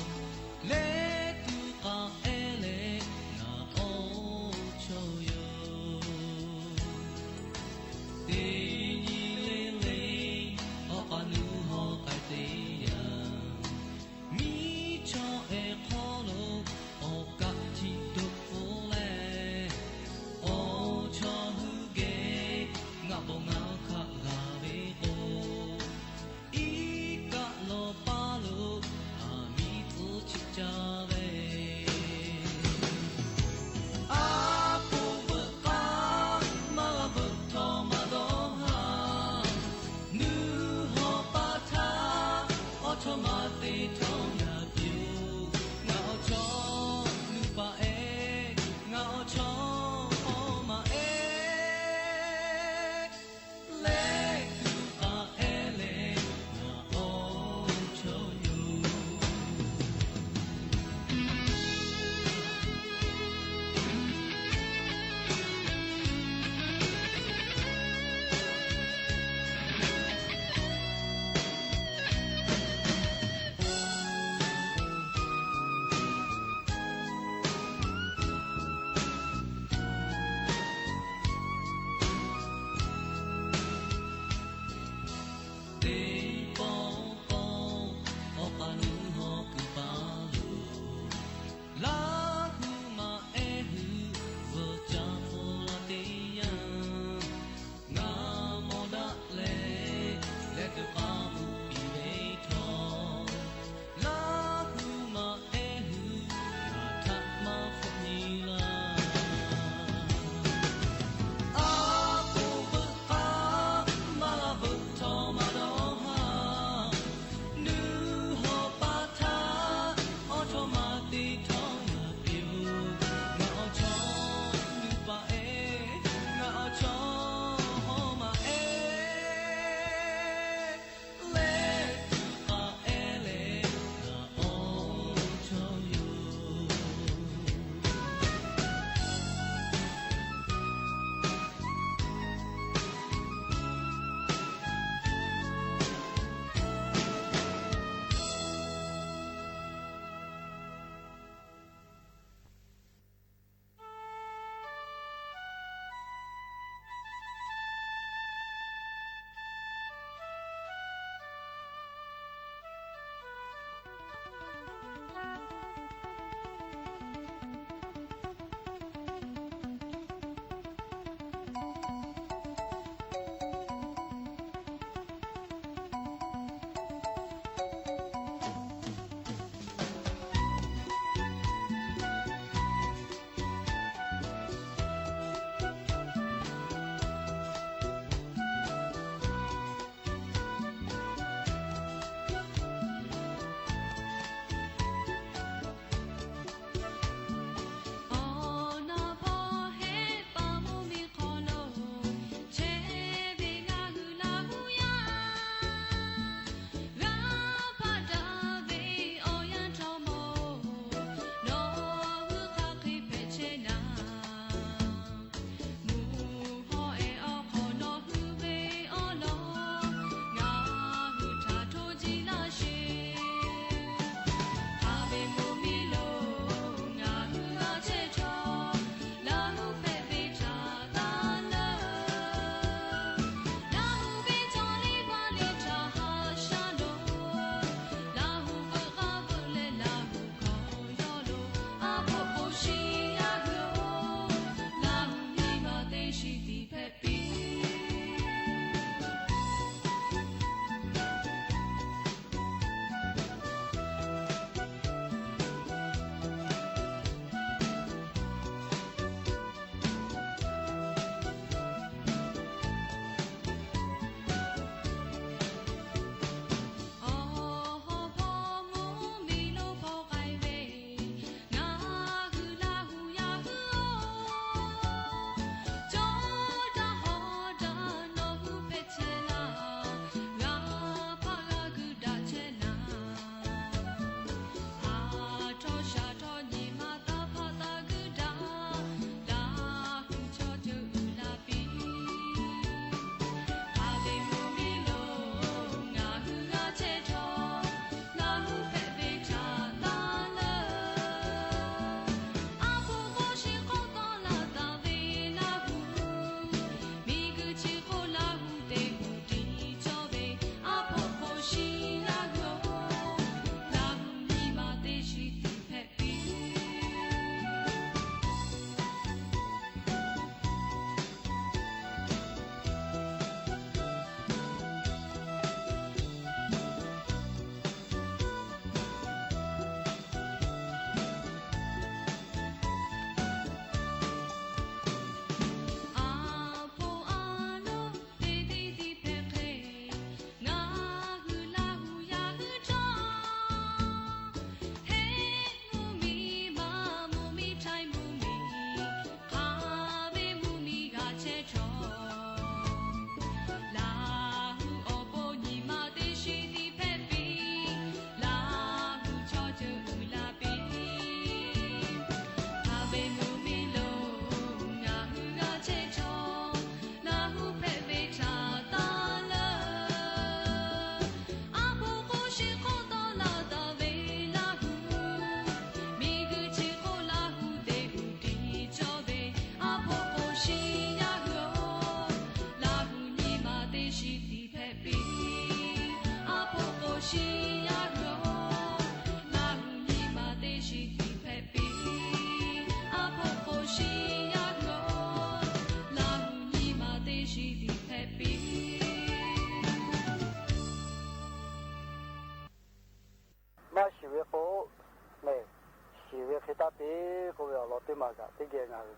ngaˬ hui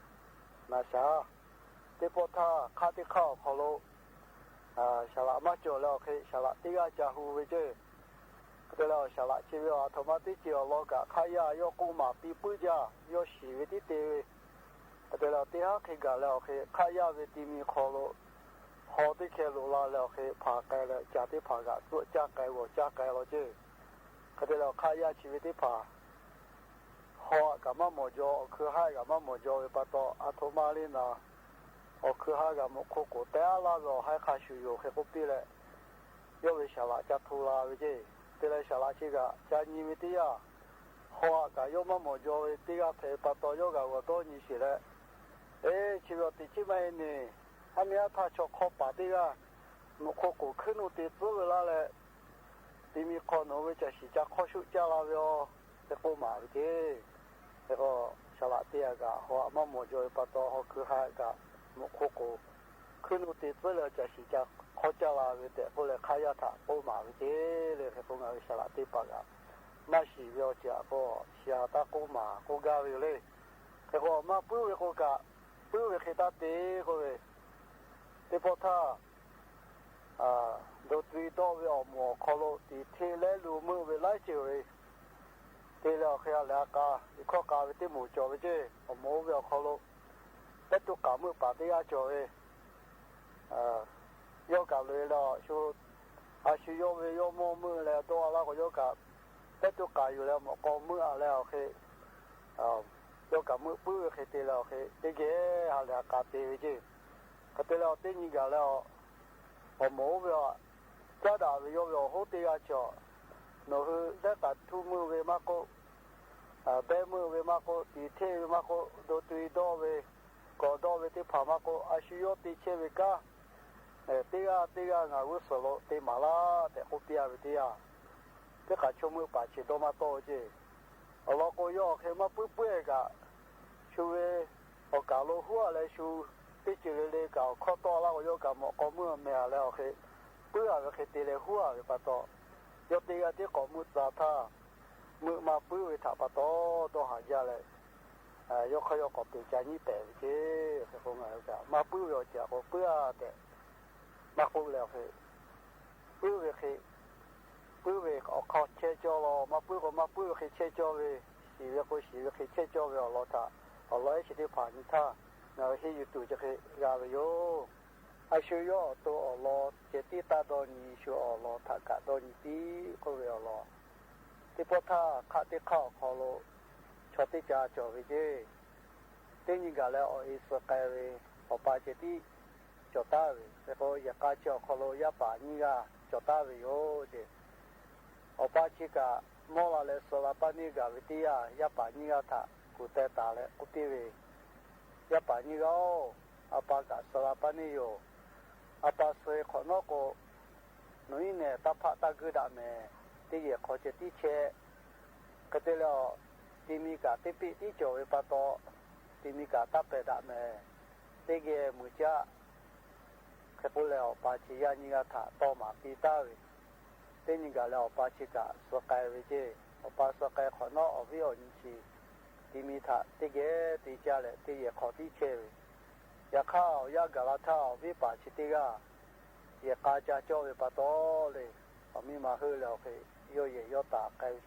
naˍ shaˍ. Teˇ pawˆ htaˇ hk'aˆ teˇ hk'aˆ awˬ hk'aw lo saˍ laꞈ maˇ cawˬ leh awˬ hk'e saˍ laꞈ teˇ g'aˇ ca hu ve ceˇ. Hk'e te leh awˬ saˍ laꞈ chi ve aˬ htoꞈ ma teˇ ceuˬ awˬ lawn kaꞈ hk'aˆ yaˇ yawˇ k'oˆ maˍ piˇ puiˉ jaˇ, yawˇ shiˍ ve tiˉ te ve. Hk'e te leh awˬ teˇ haˉ hk'e gaˬ leh awˬ hk'e hk'aˆ yaˇ ve ti mi hk'aw lo haw teˇ hkeh loꞈ la leh awˬ hk'e hpanˍ k'ai leh caˬ teˇ hpaˍ kaꞈ tcuhˆ caˇ k'ai g'awˬ caˇ k'ai law ceˇ. Hk'e te leh awˬ hk'aˆ yaˇ chi ve teˇ hpaˍ haw aꞈ kaꞈ maˇ mawˬ jaw, awˬ hkui haˉ kaꞈ maˇ mawˬ jaw ve pa taw, aˬ htoꞈ ma le naˍ, awˬ hkui haˉ g'aꞈ mvuhꞈ hk'oˆ k'oˍ teh aˉ laˇ ve awˬ haiˉ hk'a shuˍ yoˬ hk'e k'oˆ piˇ leh, yawˇ ve saˍ laꞈ ca hto la ve ceˇ. Te leh saˍ laꞈ chi kaꞈ ca nyi ve teˇ yanˇ, haw aꞈ kaꞈ yawˇ maˇ mawˬ jaw ve teˇ g'aˇ hpehꞈ ve pa taw, yawˇ g'aꞈ g'awˬ dawˇ nyi sheˍ leh, Eˇ, chi ve awˬ teꞈ chiˉ maˇ heˆ neˬ. Haˉ miˇ haˉ htaˇ chaw hk'awˇ paˍ teˇ g'aˇ mvuhꞈ hk'oˆ k'oˍ hkuiˉ nuˇ te tcuhˉ ve laˇ leh, ti mi hk'aw nawˬ hui ve caˬ shiˍ ca hk'awˇ shuˆ caˇ la ve aˬ, hk'e k'oˆ maˍ ve ceˇ. Hk'e k'o, saˍ laꞈ teˇ g'aˇ kaꞈ haw aꞈ maˇ mawˬ jaw ve pa taw, haw hkui haˉ kaꞈ mvuhꞈ hk'oˆ k'oˍ hkuiˉ nuˇ te tcuhˉ leh caˬ shiˍ ca hk'awˇ caˇ la ve tehꞈ k'oˆ leh hk'aˆ yaˇ htaꞈ k'oˆ maˍ ve ceˇ le. Hk'e k'o ngaˬ hui saˍ laꞈ teˇ hpaˍ kaꞈ maˇ shiˍ ve awˬ ceuˬ aꞈ k'o, shiˍ aꞈ taˇ k'oˆ maˍ k'oˆ gaˇ ve yoˬ le. Hk'e k'o maˇ puiˉ ve k'o kaꞈ, puiˉ ve hk'e taˇ te k'oˆ ve, teˇ pawˆ htaˇ do tu i dawˆ ve awˬ moˍ awˬ hk'aw lo tiꞈ hteˆ lehˉ lu meuˆ ve laiˉ ceuˬ ve te leh awˬ hk'e ha lehˬ a k'a, iꞈ hkawˇ k'a ve teˇ moˍ cawˬ ve ceˇ. Awˬ moˍ oˇ ve awˬ hk'aw lo pehˉ tuˇ k'aˍ meuˆ paˍ teˇ g'aˇ cawˬ ve, yawˇ kaꞈ loꞈ e leh, a shu yawˇ ve yawˇ mawˇ meuˆ leh dawˇ a laˇ k'o, yawˇ kaꞈ pehˉ tuˇ k'aˍ yuˬ leh mawꞈ k'aw meuˆ a leh awˬ hk'e, yawˇ kaꞈ meuˆ puiˉ ve hk'e te leh awˬ hk'e teˇ geh ha lehˬ a k'a te ve ceˇ. Hk'e te leh awˬ teˇ nyi gaˬ leh, awˬ moˍ oˇ ve aꞈ caˉ daꞈ ve yawˇ ve awˬ hoˉ teˇ g'aˇ cawˬ. Nawˬ hui lehˉ k'aˍ htuˇ meuˆ ve maˇ k'oˆ, behˇ meuˆ ve maˇ k'oˆ, tiꞈ hteˆ ve maˇ k'oˆ, do tu i dawˇ ve, kawꞈ dawˇ ve teˇ hpaˍ maˇ k'oˆ, a shu yawˇ te chehˇ ve kanˉ teˇ g'aˇ teˇ g'aˇ ngaˬ g'uˇ suhˍ lo te maˍ laˇ tehꞈ k'oˆ piˇ a ve teˇ yanˇ, teˇ k'aˍ chaw meuˆ paˍ chi dawˇ maˇ tawˆ ve ceˇ. Awˬ lawn k'o, yawˇ awˬ hk'e maˇ puiˉ puiˉ e kaꞈ, shu ve awˬ kaˍ lo huˉ a leh shu teˇ ceuˬ le le kaꞈ awˬ hkawˇ tawˆ a laˇ k'o, yawˇ kaꞈ mawꞈ k'aw meuˆ meh a leh awˬ hk'e puiˉ a ve hk'e te leh huˉ a ve pa taw, yawˇ teˇ g'aˇ tiˉ k'awꞈ meuˆ tcuh htaˇ, meuˆ maˇ puiˉ ve htaꞈ pa taw dawˇ haˍ jaˇ leh, yawˇ hk'aˇ yawˇ k'awꞈ peˬ ca nyiˉ pehˍ ve ceˇ. Hk'e k'o ngaˬ hui kaꞈ maˇ puiˉ ve awˬ ceuˬ aꞈ k'o puiˉ a tehꞈ maˇ k'oˆ leh awˬ hk'e, puiˉ ve hk'e, puiˉ ve awˬ hk'aw chehˇ cawˇ law, maˇ puiˉ k'o maˇ puiˉ ve hk'e chehˇ cawˇ ve, shiˍ ve k'o shiˍ ve hk'e chehˇ cawˇ ve awˬ lawn htaꞈ awˬ lawn ehˉ chi teˇ hpaˍ nyi htaˇ ngaˬ hui henˇ yuˬ tuˬ chi hk'e g'a ve yoˬ. A shu yawˇ awˬ to awˬ lawn ceh tiˉ taˇ dawˇ nyi, shu awˬ lawn htaꞈ kaꞈ dawˇ nyi piˇ k'oˆ ve awˬ lawn. Teˇ pawˆ htaˇ hk'aˆ teˇ hk'aˆ awˬ hk'aw lo chaw teˇ ca cawˬ ve ceˇ. Teˇ nyi gaˬ leh awˬ e suh k'ai ve, awˬ pa ceh tiˉ cawˬ taˉ ve. Hk'e k'o yehˬ k'a chi awˬ hk'aw lo yaˇ paˍ nyiˇ g'aˇ cawˬ taˉ ve yoˬ ceˇ. Awˬ pa chi kaꞈ mawˇ la leh suh la paˇ neˇ gaˬ ve teˇ yanˇ, yaˇ paˍ nyiˇ g'aˇ htaꞈ kuˬ teh taˍ leh k'oˆ piˇ ve, Yaˇ paˍ nyiˇ g'aˇ-oˬ, a pa kaꞈ suh la paˇ neˇ yoˬ. A pa suh e hk'awꞈ nawˉ k'o, nawˬ iˉ nehˬ taˇ hpaˆ taˇ guiˇ daꞈ mehˍ. Teˇ yehˬ hk'aw ceh tiˉ chehˇ. Hk'e te leh, ti mi kaꞈ teˇ peˆ tiˉ cawˬ ve pa taw, ti mi kaꞈ taˇ pehˬ daꞈ mehˍ. Teˇ geh muiˬ caˆ. Hk'e k'oˆ leh, awˬ pa chi yaˇ nyiˇ g'aˇ htaꞈ tawˇ maˍ piˇ taˍ ve. Teˇ nyi gaˬ leh awˬ pa chi kaꞈ suh k'ai ve ceˇ. Awˬ pa suh k'ai hk'awꞈ nawˉ, awˬ viˉ awˬ nyi chi ti mi htaꞈ teˇ geh te caˇ leh teˇ yehˬ hk'aw tiˉ chehˇ ve. Yaꞈ hk'aˇ, awˬ yanˇ gaˬ la htaˇ, awˬ viˉ paˍ chi teˇ g'aˇ yehˬ k'a ca cawˇ ve pa taw le, awˬ miˇ ma heuˆ leh awˬ hk'e yawˇ yehˬ yawˇ taˍ k'ai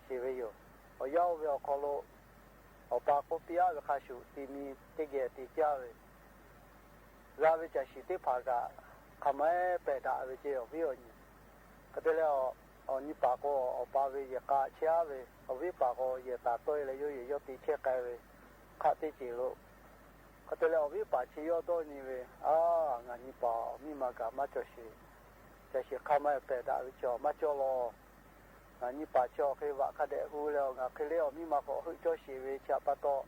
sheˍ ve yoˬ. Awˬ yanˇ oˇ ve awˬ hk'aw lo, awˬ pa k'oˆ piˇ aˉ ve hk'a shuˍ, ti mi teˇ geh te caˇ ve, g'a ve caˬ shiˍ teˇ hpaˍ kaꞈ hk'a ma-eˉ pehˬ daꞈ ve ceˇ, awˬ viˉ awˬ nyi. Hk'e te leh, awˬ nyi paˍ k'o, awˬ pa ve yehˬ k'a chehˇ aˉ ve, awˬ viˉ paˍ k'o, yehˬ taˍ tawˆ e leh yawˇ yehˬ yawˇ te chehˇ k'ai ve, hk'aˆ teˇ ceuˬ lo. Hk'e te leh, awˬ viˉ paˍ chi yawˇ dawˇ nyi ve, Aˬ, ngaˬ nyi paˍ awˬ miˇ ma kaꞈ maˇ cawˬ sheˍ. Caˬ shiˍ hk'a ma-eˉ pehˬ daꞈ ve chi maˇ cawˇ law. Ngaˬ nyi paˍ chi awˬ hk'e vaꞈ hk'a dehꞈ hu leh, ngaˬ hk'e le awˬ miˇ ma k'awꞈ heuˆ cawˇ sheˍ ve chi htaꞈ pa taw,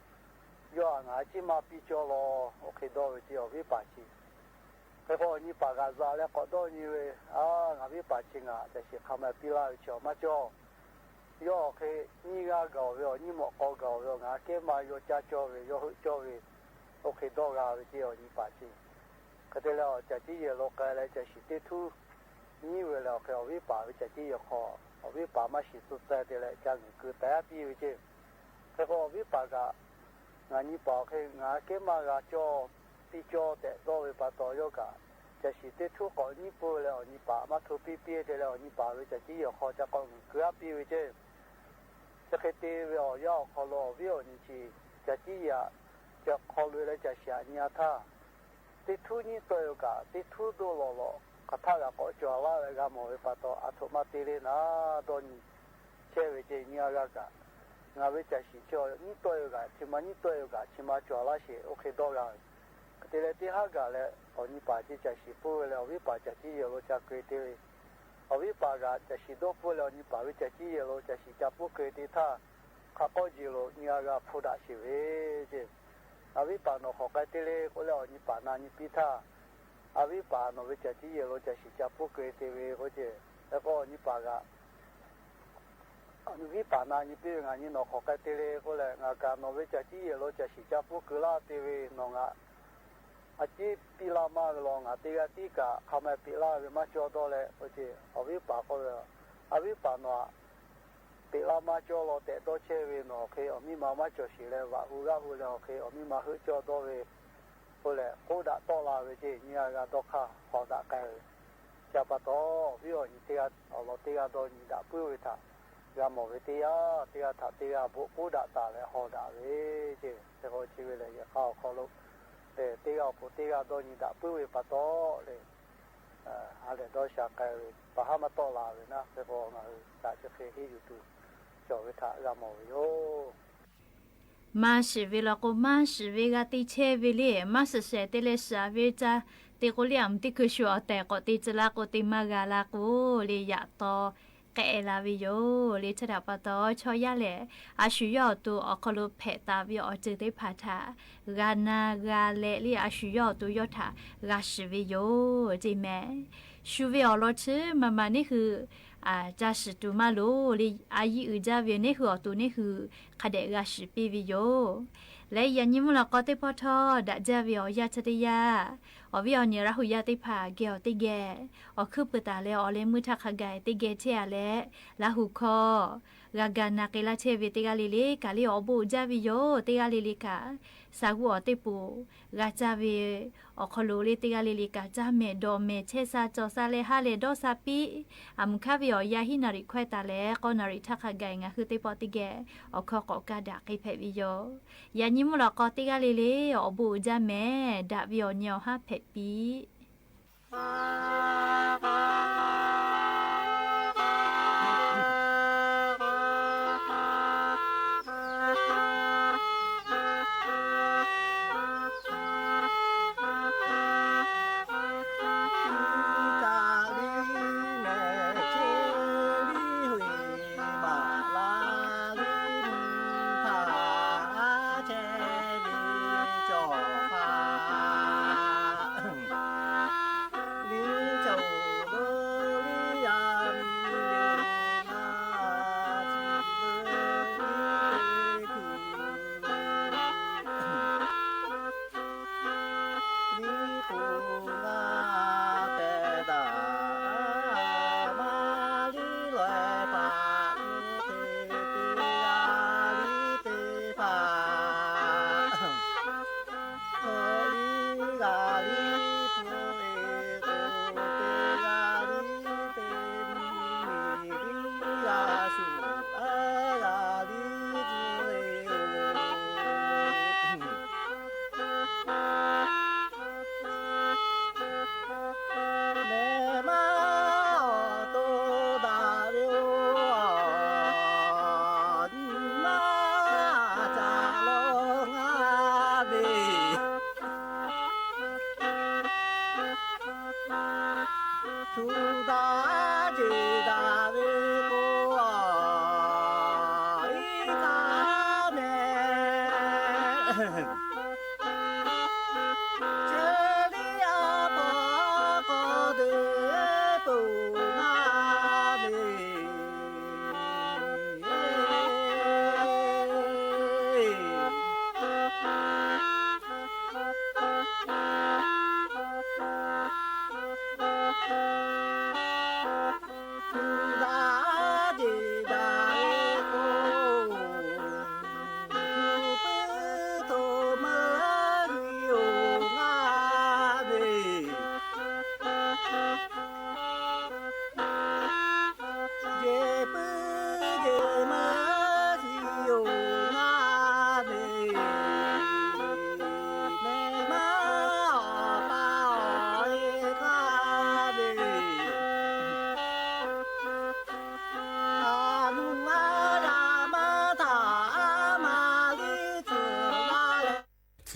yawˇ aꞈ ngaˬ ciˉ maˇ piˇ cawˇ law. Oˇ hk'e dawˇ ve ceˇ, awˬ viˉ paˍ chi. Hk'e k'o, awˬ nyi paˍ g'a za leh k'awꞈ dawˇ nyi ve, Aˬ, ngaˬ viˉ paˍ chi ngaˬ caˬ shiˍ hk'a ma piˇ laˇ ve chi maˇ cawˇ. Yawˇ awˬ hk'e nyiˇ g'aˇ gaˬ-oˬ ve, awˬ nyiˇ mawꞈ k'aw gaˬ-oˬ ve, ngaˬ kehˉ ma yaw caˇ cawˇ ve, yaw heuˆ cawˇ ve, oˇ hk'e dawˇ g'a ve ceˇ, awˬ nyi paˍ chi. Hk'e te leh, awˬ caˬ ciˉ yehˬ lo k'ai leh, caˬ shiˍ teˇ htuˉ nyiˉ ve leh, awˬ hk'e awˬ viˉ paˍ ve caˬ ciˉ yehˬ hk'aw, awˬ viˉ paˍ maˇ shiˍ tcuh tcuh te leh, ca ngeuˍ keu taiˉ piˇ ve ceˇ. Hk'e k'o, awˬ viˉ paˍ kaꞈ Ngaˬ nyi paˍ awˬ hk'e ngaˬ kehˉ maˇ g'a cawˇ piˇ cawˇ tehꞈ dawˇ ve pa taw yawˇ kaꞈ, caˬ shiˍ teˇ htuˉ k'awꞈ nyiˉ peuˬ leh awˬ nyi paˍ maˇ hto piˇ piˇ te leh awˬ nyi paˍ ve caˬ ciˇ yehˬ awˬ hk'aw ca k'awꞈ g'uiˬ keu aˉ piˇ ve ceˇ. Chi hk'e te ve awˬ yanˇ awˬ hk'aw lo awˬ viˉ awˬ nyi chi caˬ ciˇ yehˬ aꞈ ca hk'aw loꞈ e leh caˬ shiˍ aꞈ nyi a htaˇ, teˇ htuˉ nyiˉ tawˆ e ve kaꞈ teˇ htuˉ doˇ lawˬ lawꞈ hk'aˬ htaˆ g'a k'awꞈ cawˬ laˇ ve g'a mawˬ ve pa taw, aˬ htoꞈ ma te le naˉ dawˇ nyi chehˇ ve ceˇ. Nyi a g'a kaꞈ, ngaˬ ve caˬ shiˍ chi nyiˉ tawˆ e ve kaꞈ, chi ma nyiˉ tawˆ e ve kaꞈ chi ma cawˬ laˇ sheˍ, oˇ hk'e dawˇ g'a ve. Te leh teˇ haˉ gaˬ leh awˬ nyi paˍ chi caˬ shiˍ pfuhˇ ve leh awˬ viˉ paˍ caˬ ciˇ yehˬ lo ca keu te ve. Awˬ viˉ paˍ kaꞈ caˬ shiˍ dawˇ pfuhˇ leh awˬ nyi paˍ ve caˬ ciˇ yehˬ lo caˬ shiˍ ca pfuhˇ keu te htaˇ, hk'a k'awˇ jeˬ lo nyi a g'a hpu daꞈ sheˍ ve ceˇ. A viˉ paˍ nawˬ hk'awꞈ k'ai te le k'oˆ leh awˬ nyi paˍ na nyi piˇ htaˇ, a viˉ paˍ nawˬ ve caˬ ciˇ yehˬ lo caˬ shiˍ ca pfuhˇ keu te ve k'oˆ ceˇ. Hk'e k'o awˬ nyi paˍ kaꞈ, viˉ paˍ na nyi piˇ ve, ngaˬ nyi nawˬ hk'awꞈ k'ai te le k'oˆ leh, ngaˬ kaꞈ nawˬ ve caˬ ciˇ yehˬ lo caˬ shiˍ ca pfuhˇ keu laˇ te ve, nawˬ ngaˬ a ciˉ piˇ laˇ maˇ ve law, ngaˬ teˇ g'aˇ tiˉ kaꞈ hk'a ma peꞈ laˇ ve maˇ cawˇ dawˇ leh k'oˆ ceˇ. Awˬ viˉ paˍ k'oˆ ve, a viˉ paˍ nawˬ aꞈ peꞈ laˇ maˇ cawˇ law tehꞈ dawˇ chehˇ ve, nawˬ awˬ hk'e awˬ miˇ ma maˇ cawˬ sheˍ leh vaꞈ hu g'aˇ hu leh awˬ hk'e awˬ miˇ ma heuˆ cawˇ dawˇ ve k'oˆ leh, k'oˆ daꞈ tawˆ la ve ceˇ. Nyi a g'a dawˇ hk'aˇ hawˍ daꞈ k'ai ve. Chi pa taw, awˬ viˉ awˬ nyi teˇ g'aˇ awˬ lawn teˇ g'aˇ dawˇ nyi daꞈ puiˉ ve htaꞈ g'a mawˬ ve teˇ yanˇ, teˇ g'aˇ htaꞈ teˇ g'aˇ bon k'oˆ daꞈ taˍ leh hawˍ daꞈ ve ceˇ. Hk'e k'o chi ve lehˬ yehˬ k'a awˬ hk'aw lo teˇ g'aˇ awˬ pon teˇ g'aˇ dawˇ nyi daꞈ puiˉ ve pa taw le, ha lehˬ dawˇ sha k'ai ve pa haˉ maˇ tawˆ la ve naˉ. Hk'e k'o ngaˬ hui kaꞈ chi hk'e henˇ yuˬ tuˬ cawˬ ve htaꞈ g'a mawˬ ve yoˬ. Maˇ shiˍ ve law k'o, maˇ shiˍ ve g'a te chehˇ ve le. Maˇ shiˍ shehˍ te leh shiˍ ve ca te k'o le, aˬ mvuh teˇ hkui shu awˬ tehˬ k'awꞈ te tcuh laˇ k'o, te maˇ g'a la k'o le, yaꞈ taw k'ehˆ la ve yoˬ le. Chi htaꞈ pa taw, chaw yaˇ lehˬ a shu yawˇ awˬ to awˬ hk'aw lo hpehꞈ taˍ ve awˬ ceuˬ teˇ hpaˍ htaꞈ g'a na g'a leh le, a shu yawˇ awˬ to yawˇ htaꞈ g'a shiˍ ve yoˬ ceˇ mehˍ. Shu ve awˬ lawn chi maˇ maˇ neˇ hui ca shiˍ tuˬ maˇ loˍ le. A yiˇ uiˍ jaˇ ve neˇ hui awˬ to neˇ hui hk'a dehꞈ g'a shiˍ piˇ ve yoˬ. Leh yaꞈ nyi mvuhˇ lawꞈ k'aw teˇ pawˆ htawˇ daꞈ jaˇ ve awˬ yanˇ chi teˇ yanˇ, awˬ viˉ awˬ nyi Laˇ huˍ yaˇ teˇ hpaˍ geh awˬ teˇ geh awˬ hkuiˉ pui taˍ leh awˬ leh meuˇ htaˇ hk'a gaˬ teˇ geh chehˇ a leh, Laˇ huˍ hkawˇ g'a ga na k'ai laˇ chehˇ ve teˇ g'aˇ le le kaꞈ le awˬ bon uiˍ jaˇ ve yoˬ. Teˇ g'aˇ le le kaꞈ, sa g'uˇ awˬ teˇ poˍ g'a caˇ ve awˬ hk'aw lo le teˇ g'aˇ le le kaꞈ caˇ mehˍ dawˬ mehˍ chehˇ sha cawˬ sha leh ha lehˬ dawˇ sha piˇ. Aˬ mvuh hkaˉ ve awˬ yanˇ hiˉ naˍ riˍ hkawehˇ taˍ leh k'awˇ naˍ riˍ htaˇ hk'a gaˬ ngaˬ hui teˇ pawˆ teˇ geh awˬ hkawˇ k'awꞈ kaˇ daꞈ k'ai hpehꞈ ve yoˬ. Yaꞈ nyi mvuhˇ lawꞈ k'aw teˇ g'aˇ le le awˬ bon uiˍ jaˇ mehˍ. Daꞈ ve awˬ nyi awˬ haˉ hpehꞈ piˇ.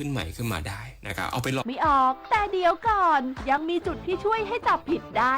ขึ้นใหม่ขึ้นมาได้นะครับ เอาไปลอง ไม่ออก แต่เดี๋ยวก่อน ยังมีจุดที่ช่วยให้จับผิดได้